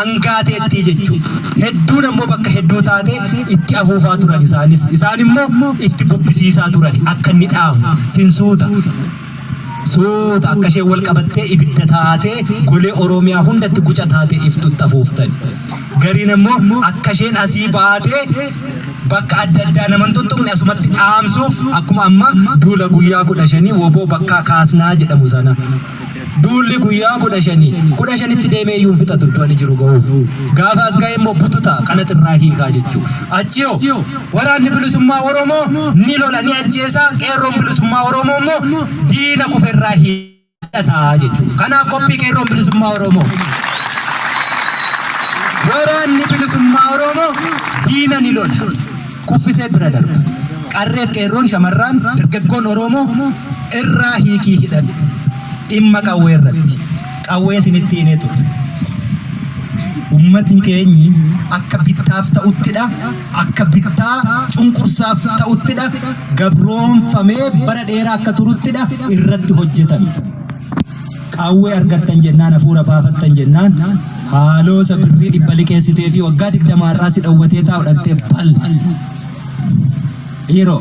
Angaateettii jechuudha. Hedduun ammoo bakka hedduu taatee itti afuufaa turan isaanis. Isaan immoo itti bubbisiisaa turan akka inni dhaamu. Sin suuta. Suuta akka isheen wal qabattee ibidda taatee golee Oromiyaa hundatti guca taatee iftutti afuuftan. Gariin ammoo akka isheen asii baatee bakka adda addaa nama hin tuttuqne asumatti dhaamsuuf, akkuma amma duula guyyaa 15 woboo bakkaa kaasnaa jedhamu sana. Duulli guyyaa 15. 15tti deemee iyyuu hin fixatu iddoo ani jiru ga'uuf. Gaafa as ga'e immoo bututa kana xirraa hiikaa jechuudha. Achi hoo waraanni bilisummaa Oromoo ni lola ni ajjeesa qeerroon bilisummaa Oromoo immoo diina kuferraa hidhata jechuudha. Kanaaf qophii qeerroon bilisummaa Oromoo. Waraanni bilisummaa Oromoo diina ni lola. Kuffisee bira darba. Qarreef qeerroon shamarraan dargaggoon Oromoo irraa hiikii hidhadhu. Dhimma qawwee irratti. Qawwee isinitti hinee ture. Uummatni keenyi akka bittaaf ta'uttidha. Akka bittaa cunqursaaf ta'uttidha. Gabroonfamee bara dheeraa akka turuttidha irratti hojjetame. Qawwee argattan jennaan hafuura baafattan jennaan haaloosa birrii 100 liqeessitee fi waggaa 20 har'aa si dhowwatee taa'u dhaqxee bal. Dhiiroo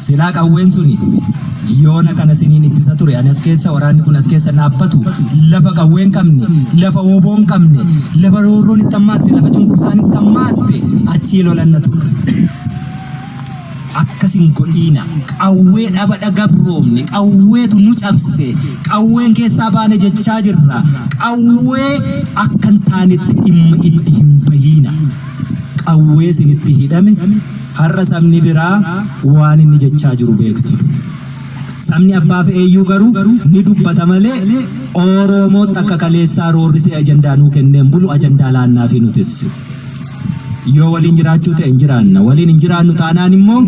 silaa qawween suni yoona kana siniin ittisa ture ani as keessa waraanni kun as keessa dhaabbatu lafa qawween qabne lafa woboon qabne lafa roorroon itti hammaatte lafa cunqursaan itti hammaatte achii lolanna ture. Akkas hin godhiina. Qawwee dhabadha gabroomne. Qawweetu nu cabse. Qawween keessaa baane jechaa jirra. Qawwee akka hin taanetti dhimma itti hin bahiina. Qawwee isinitti hidhame har'a sabni biraa waan inni jechaa jiru beektu. Sabni abbaa fe'eeyyuu garuu ni dubbata malee Oromootti akka kaleessaa roorrisee ajandaa nuu kennee hin bulu ajandaa laannaafi nutis. Yoo waliin jiraachuu ta'e hin jiraanna. Waliin hin jiraannu taanaan immoo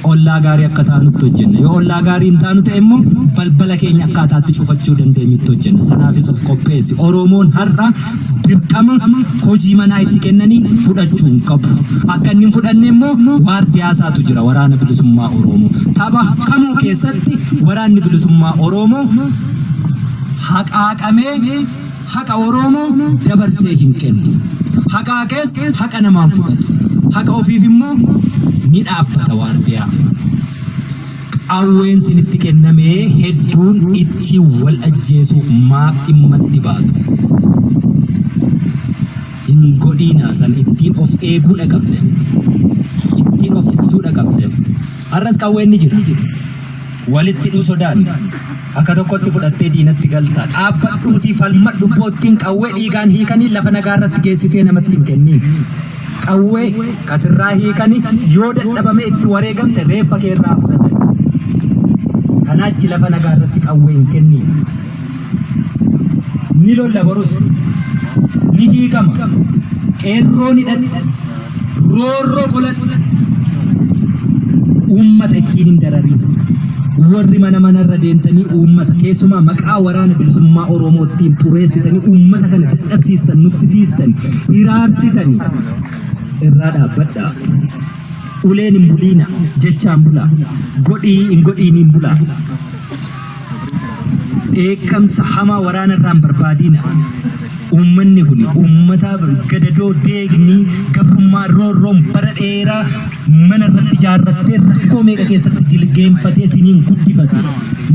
ollaa gaarii akka taanutti hojjenna. Yoo ollaa gaarii hin taanu ta'e immoo balbala keenya akkaataatti cufachuu dandeenyutti hojjenna. Sanaafis of qopheessi. Oromoon har'a dirqama hojii manaa itti kennanii fudhachuu hin qabu. Akka inni hin fudhanne immoo waardiyaasaatu jira waraana bilisummaa Oromoo. Tapha kamuu keessatti waraanni bilisummaa Oromoo haqaaqamee Haqa Oroomoo dabarsee hin kennu. Haqaaqees haqa namaa hin fudhatu. Haqa ofiif immoo ni dhaabbata waardiyaa. Qawween sinitti kenname hedduun ittiin wal ajjeesuuf maaf dhimma itti baatu? Hin godhiinaa sana ittiin of eeguudha qabdan. Ittiin of tiksuudha qabdan. Har'as qawween ni jira. Walitti hidhuu sodaanna. Akka tokkotti fudhattee diinatti galta. Dhaabbadhuutii falmadhu boottiin qawwee dhiigaan hiikanii lafa nagaa irratti geessitee namatti hin kenniin. Qawwee ka sirraa hiikanii yoo dadhabamee itti wareegamte reeffa kee irraa fudhatan. Kanaachi lafa nagaa irratti qawwee hin kenniin. Ni lolla borus. Ni hiikama. Qeerroon hidhadhu. Roorroo qoladhu. Uummata ittiin hin dararin. Warri mana manarra deemtanii uummata keessumaa maqaa waraana bilisummaa Oromoo ittiin xureessitanii uummata kana dadhabsiistan, nuffisiistan, hiraarsitanii irraa dhaabbadhaa. Uleen hin buliina, jechaan bulaa. Godhii hin godhiiniin bulaa. Dheekkamsa hamaa waraana irraa hin barbaadiina. Uummanni kun uummata gadadoo deegni gabrummaa roorroon bara dheeraa mana irratti ijaarrattee rakkoo meeqa keessatti jilgeenfatee siniin guddifate.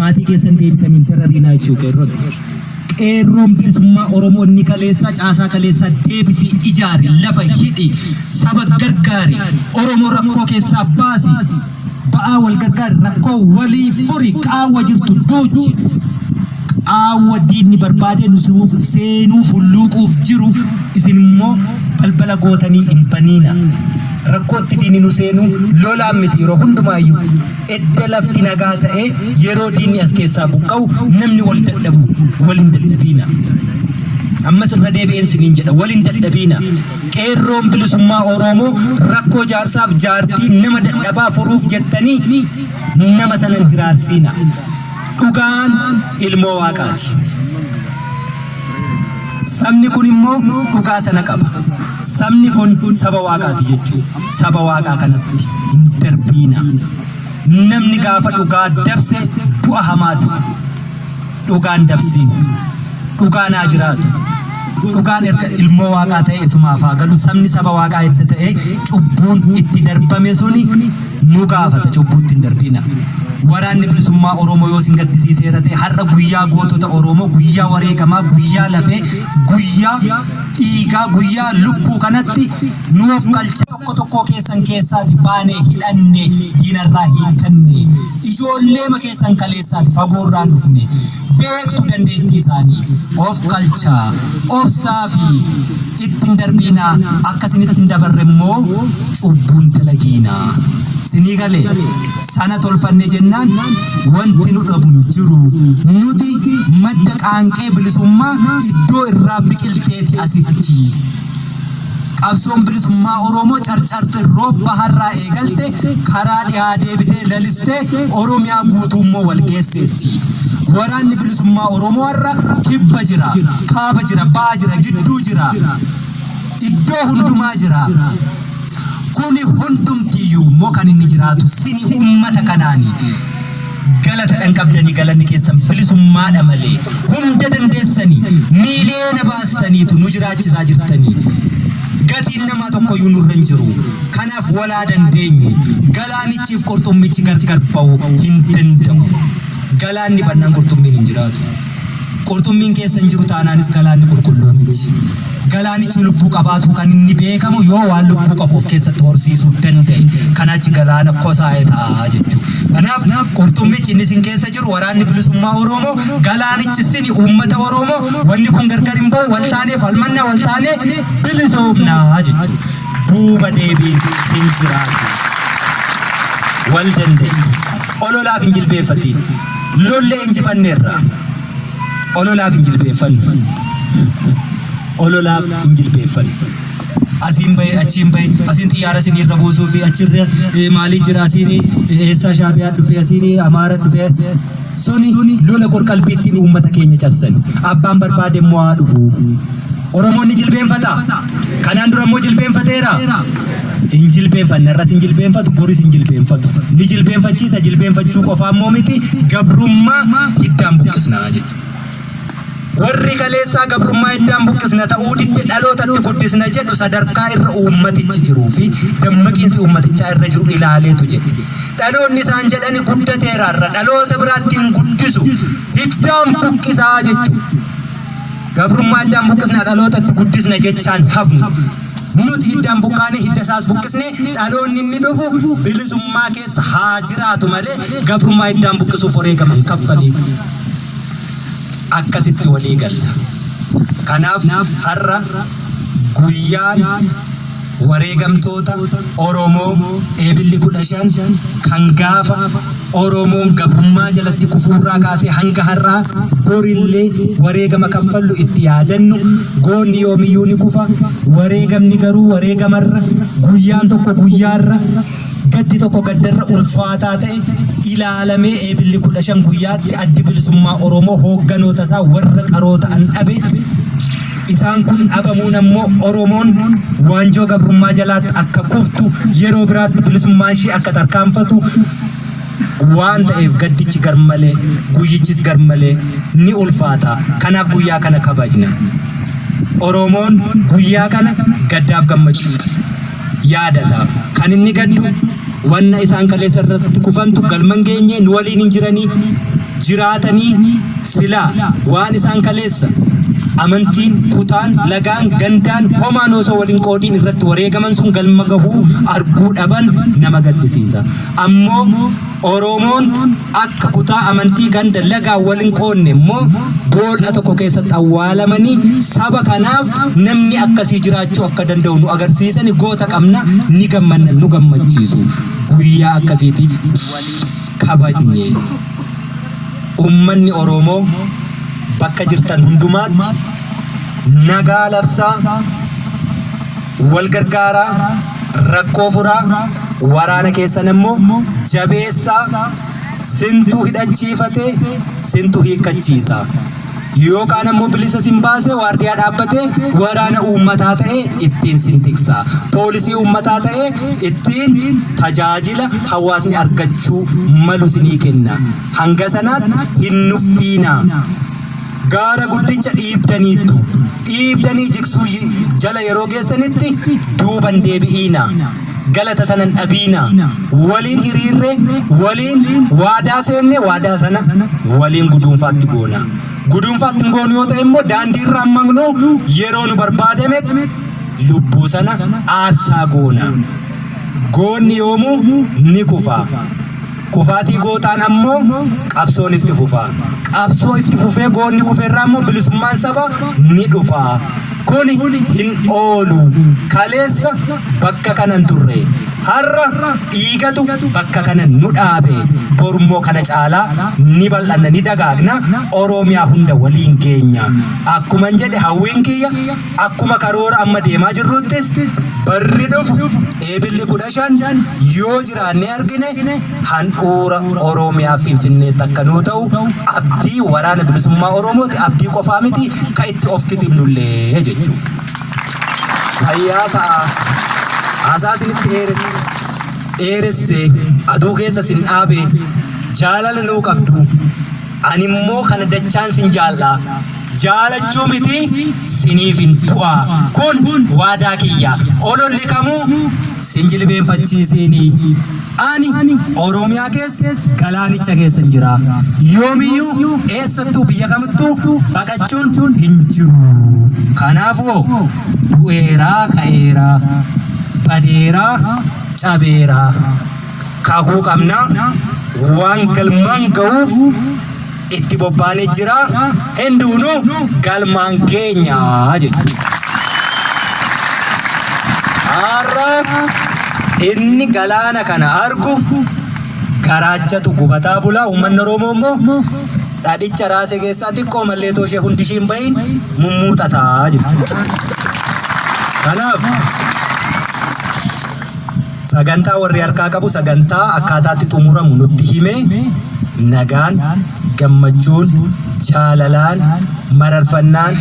Maatii keessan deebitanii hin darariinaa jechuu qeerroon. Qeerroon bilisummaa Oromoo inni kaleessaa caasaa kaleessaa deebisii ijaari, lafa hidhi, saba gargaari, Oromoo rakkoo keessaa baasi. Ba'aa wal gargaari, rakkoo walii furi, qaawwa jirtu duuchi. Qaawwa diinni barbaadee nu seenuuf hulluuquuf jiru isin immoo balbala gootanii hin baniina. Rakkootti diinni nu seenuu lolaan miti yeroo hundumaayyuu. Edda lafti nagaa ta'ee yeroo diinni as keessaa buqqa'u namni wal dadhabu wal hin dadhabiina. Ammas irra deebi'een siniin jedha wal hin dadhabiina. Qeerroon bilisummaa Oroomoo rakkoo jaarsaaf jaartii nama dadhabaa furuuf jettanii nama sana hin hiraarsiina. Dhugaan ilmoo waaqaati. Sabni kun immoo dhugaa sana qaba. Sabni kun saba waaqaati jechuu. Saba waaqaa kanatti hin darbiina. Namni gaafa dhugaa dabse du'a hamaa du'a. Dhugaan dabsiin. Dhugaan haa jiraatu. Dhugaan erga ilmoo waaqaa ta'e isumaaf haa galu. Sabni saba waaqaa edda ta'e cubbuun itti darbame suni nu gaafata. Cubbuutti hin darbiina. Waraanni bilisummaa Oromoo yoo isin gaddisiiseera ta'e har'a guyyaa gootota Oromoo, guyyaa wareegamaa, guyyaa lafee, guyyaa Dhiigaa guyyaa lubbuu kanatti nuuf galcha. Tokko tokkoo keessan keessaati baanee hidhanne diinarraa hiikkanne. Ijoolleema keessan kaleessaati fagoorraan dhufne. Beektu dandeettii isaanii. Of galchaa. Obsaa fi ittiin darbiinaa akka isinitti hin dabarre immoo cubbuun dalagiinaa. Sinii galee sana tolfanne jennaan wanti nu dhabu hin jiru. Nuti madda qaanqee bilisummaa iddoo irraa biqilteeti asitti. Qabsoon bilisummaa Oromoo Carcar Xirroo baharraa eegalte karaa dhihaa deebitee lalistee Oromiyaa guutuu immoo wal geesseetti. Waraanni bilisummaa Oromoo har'a kibba jira, kaaba jira, baha jira, gidduu jira, iddoo hundumaa jira. Kuni hundumtiyyuu immoo kan inni jiraatu sini uummata kanaani. Galata dhan qabdanii, galanni keessan bilisummaadha malee hunda dandeessanii miiliyoona baastaniitu nu jiraachisaa jirtanii. Gatiin namaa tokkoyyuu nurra hin jiru. Kanaaf walaa dandeenyu. Galaanichiif qurxummichi gargar ba'uu hin danda'u. Galaanni bannaan qurxummiin hin jiraatu. Qurxummiin keessa hin jiru taanaanis galaanni qulqulluu miti. Galaanichi lubbuu qabaatu kan inni beekamu yoo waan lubbuu qabu of keessatti horsiisuu danda'e. Kanaachi galaana kosaa'ee ta'a jechuudha. Kanaaf qurxummichi inni isin keessa jiru waraanni bilisummaa Oromoo, galaanichi sini uummata Oromoo, wanni kun gargar hin ba'u, wal taanee falmanna, wal taanee bilisoomnaa jechuudha. Duuba deebiin hin jiraatu. Wal danda'e. Ololaaf hin jilbeeffatiin. Lollee injifanneerra. Ololaaf hin jilbeeffannu. Ololaaf hin jilbeeffannu. Asiin bahe, achiin bahe, asiin xiyyaara isinirra buusuu fi achirra maalii jira, asiin eessaa Shaabiyaa dhufe, asiin Amaara dhufe, suni lola qorqalbiittiin uummata keenya cabsan. Abbaan barbaade immoo haa dhufu. Oromoonni jilbeenfata. Kanaan dura immoo jilbeenfateera. Hin jilbeenfanne, irras hin jilbeenfatu, boris hin jilbeenfatu. Ni jilbeenfachiisa, jilbeenfachuu qofaa immoo miti, gabrummaa hiddaan buqqisnaa jechuudha. Warri kaleessaa gabrummaa hiddaan buqqisna ta'uu didde dhalootatti guddisna jedhu sadarkaa irra uummatichi jiruu fi dammaqiinsi uummatichaa irra jiru ilaaleetu jedhe. Dhaloonni isaan jedhani guddateera, irra dhaloota biraatti hin guddisu, hiddaan buqqisaa jechuudha. Gabrummaa hiddaan buqqisna dhalootatti guddisna jechaan hafnu. Nuti hiddaan buqqaane, hidda isaas buqqisne, dhaloonni inni dhufu bilisummaa keessa haa jiraatu malee gabrummaa hiddaan buqqisuuf wareegaman kaffaliin. Akkasitti walii galla. Kanaaf har'a guyyaan wareegamtoota Oromoo Eebilli 15 kan gaafa Oromoon gabrummaa jalatti kufuurraa kaasee hanga har'aa borillee wareegama kaffallu itti yaadannu. Goonni yoomiyyuu ni kufa, wareegamni garuu wareegamarra, guyyaan tokko guyyaarra, gaddi tokko gaddarra ulfaataa ta'e ilaalamee Eebilli 15 guyyaatti addi bilisummaa Oromoo hoogganoota isaa warra qaroo ta'an dhabe. Isaan kun dhabamuun ammoo Oromoon waanjoo gabrummaa jalaatti akka kuftu, yeroo biraatti bilisummaan ishee akka tarkaanfatu waan ta'eef gaddichi garmalee, guyyichis garmalee ni ulfaata. Kanaaf guyyaa kana kabajna. Oromoon guyyaa kana gaddaaf gammachuu yaadata. Kan inni gaddu wanna isaan kaleessa irratti kufantu galman geenye, nu waliin hin jiranii, jiraatanii silaa waan isaan kaleessa amantiin, kutaan, lagaan, gandaan homaan osoo waliin qoodiin irratti wareegaman sun galma gahuu arguu dhaban nama gaddisiisa. Ammoo Oromoon akka kutaa, amantii, ganda, lagaa waliin qoodne immoo bool'a tokko keessatti awwaalamanii saba kanaaf namni akkasii jiraachuu akka danda'u nu agarsiisani, goota qabna, ni gammanna, nu gammachiisu. Guyyaa akkasiiti waliin kabajne. Uummanni Oromoo bakka jirtan hundumaatti nagaa labsaa, wal gargaaraa, rakkoo furaa, waraana keessan immoo jabeessaa. Sintu hidhachiifate, sintu hiikkachiisa. Yookaan ammoo bilisa sin baase, waardiyaa dhaabbatee waraana uummataa ta'e ittiin sin tiksa. Poolisii uummataa ta'e ittiin tajaajila hawaasni argachuu malu sinii kenna. Hanga sanaatti hin nuffiinaa. Gaara guddicha dhiibdaniittu. Dhiibdanii jigsuu jala yeroo geessanitti duuban deebi'iinaa. Galata sanan dhabiinaa. Waliin hiriirree, waliin waadaa seenne, waadaa sana waliin guduunfaatti goona. Guduunfaatti hin goonu yoo ta'e immoo daandii irraa hin maqnu, yeroo nu barbaadametti lubbuu sana aarsaa goona. Goonni yoomuu ni kufa. Kufaatii gootaan ammoo qabsoon itti fufa. Qabsoo itti fufee goonni kufe irraa immoo bilisummaan saba ni dhufa. Kuni hin oolu. Kaleessa bakka kanan turre. Har'a dhiigatu bakka kana nu dhaabe. Borummoo kana caalaa ni bal'anna, ni dagaagna. Oromiyaa hunda waliin geenya. Akkuman jedhe, hawwiin kiyya akkuma karoora amma deemaa jirruttis barri dhufu Eebilli 15 yoo jiraannee argine handhuura Oromiyaa Finfinneetti akka nuu ta'u abdii Waraana Bilisummaa Oromooti, abdii qofaa miti, ka itti of kitibnullee jechuudha. Fayyaa ta'a. Haasaa isinitti dheeresse, aduu keessa sin dhaabe, jaalala nuu qabdu. Ani immoo kana dachaan sin jaalla. Jaalachuu miti, siniif hin du'a. Kun waadaa kiyya. Ololli kamuu sin jilbeenfachiisiini. Ani Oromiyaa keessa, galaanicha keessa hin jira. Yoomiyyuu, eessattuu, biyya kamittuu baqachuun hin jiru. Kanaafuu du'eeraa ka'eeraa, badeeraa cabeeraa. Kakuu qabna. Waan galmaan ga'uuf itti bobbaanee jira. Hinduunu galmaan keenya jechuudha. Har'a inni galaana kana argu garaachatu gubataa bula. Uummanni Oromoo immoo dhadhicha raase keessaa xiqqoo mallee too ishee hundi ishee hin bahin mummuuxataa jechuudha. Kanaaf sagantaa warri harkaa qabu sagantaa akkaataatti xumuramu nutti hime, nagaan, gammachuun, jaalalaan, mararfannaan,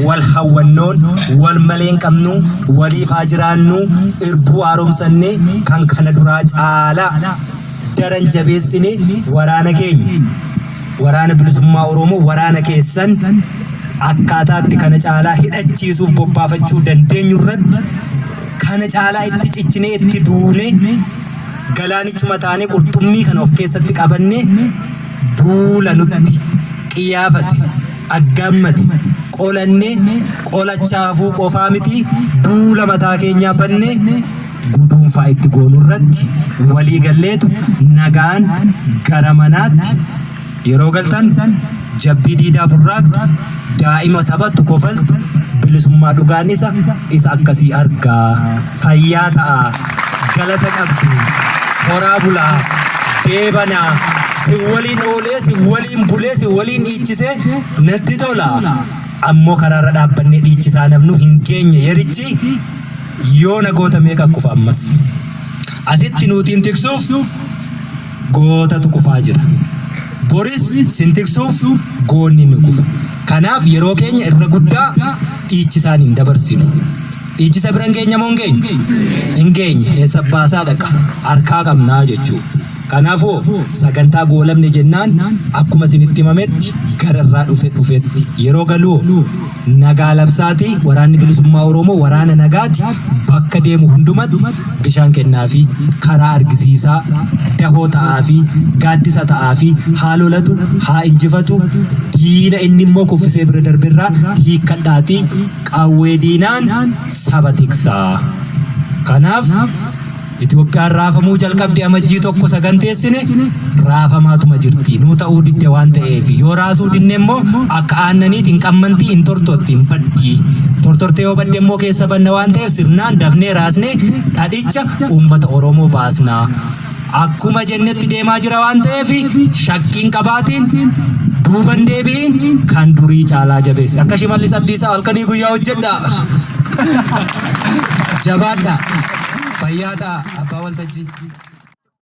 wal hawwannoon, wal malee hin qabnu, waliif haa jiraannu, irbuu haaromsannee kan kana duraa caalaa daran jabeessine waraana keenya, Waraana Bilisummaa Oromoo, waraana keessan akkaataatti kana caalaa hidhachiisuuf bobbaafachuu dandeenyu irratti kana caalaa itti cichinee, itti duune, galaanichuma taanee qurxummii kana of keessatti qabannee duula nutti qiyyaafate aggaammate qolannee, qolachaafuu qofaa miti, duula mataa keenyaa bannee guduunfaa itti goonu irratti walii galleetu nagaan gara manaatti yeroo galtan, jabbii diidaa burraaqxu, daa'ima taphattu, kofaltu, bilisummaa dhugaan isa akkasii argaa. Fayyaa ta'a, galata qabdu, horaa bulaa, deebanaa. Sin waliin oolee, sin waliin bulee, sin waliin dhiichisee natti tola. Ammoo karaarra dhaabbannee dhiichisaa namnu hin geenye yerichi. Yoona goota meeqa kufa ammas. Asitti nuutiin tiksuuf gootatu kufaa jira. Boris sin tiksuuf goonni ni kufa. Kanaaf yeroo keenya irra guddaa dhiichisaan hin dabarsinu. Dhiichisa bira hin geenye moo hin geenye? Hin geenye. Eessa baasaa dhaqa? Harkaa qabnaa jechuudha. Kanaafuu sagantaa goolabne jennaan, akkuma isinitti himametti gara irraa dhufe dhufetti yeroo galuu nagaa labsaati. Waraanni Bilisummaa Oromoo waraana nagaati. Bakka deemu hundumatti bishaan kennaafi, karaa argisiisaa, dahoo ta'aafi, gaaddisa ta'aafi. Haa lolatu, haa injifatu diina. Inni immoo kuffisee bira darberraa hiikkadhaatii qawwee diinaan saba tiksaa. Kanaaf Itoophiyaan raafamuu jalqabde. Amajjii 1 saganteessine, raafamaatuma jirti. Nuu ta'uu didde waan ta'eef, yoo raasuu dinne immoo akka aannaniiti hin qammantii, hin tortotti, hin baddi. Tortortee yoo badde immoo keessa banna waan ta'eef, sirnaan dafnee raasnee dhadhicha uummata Oromoo baasna. Akkuma jennetti deemaa jira waan ta'eef, shakkiin qabaatiin duuban deebi'iin kan durii caalaa jabeessi. Akka Shimallis Abdiisaa halkanii guyyaa hojjedha. Jabaadha. Fayyaa ta'a, abbaa waltajjii.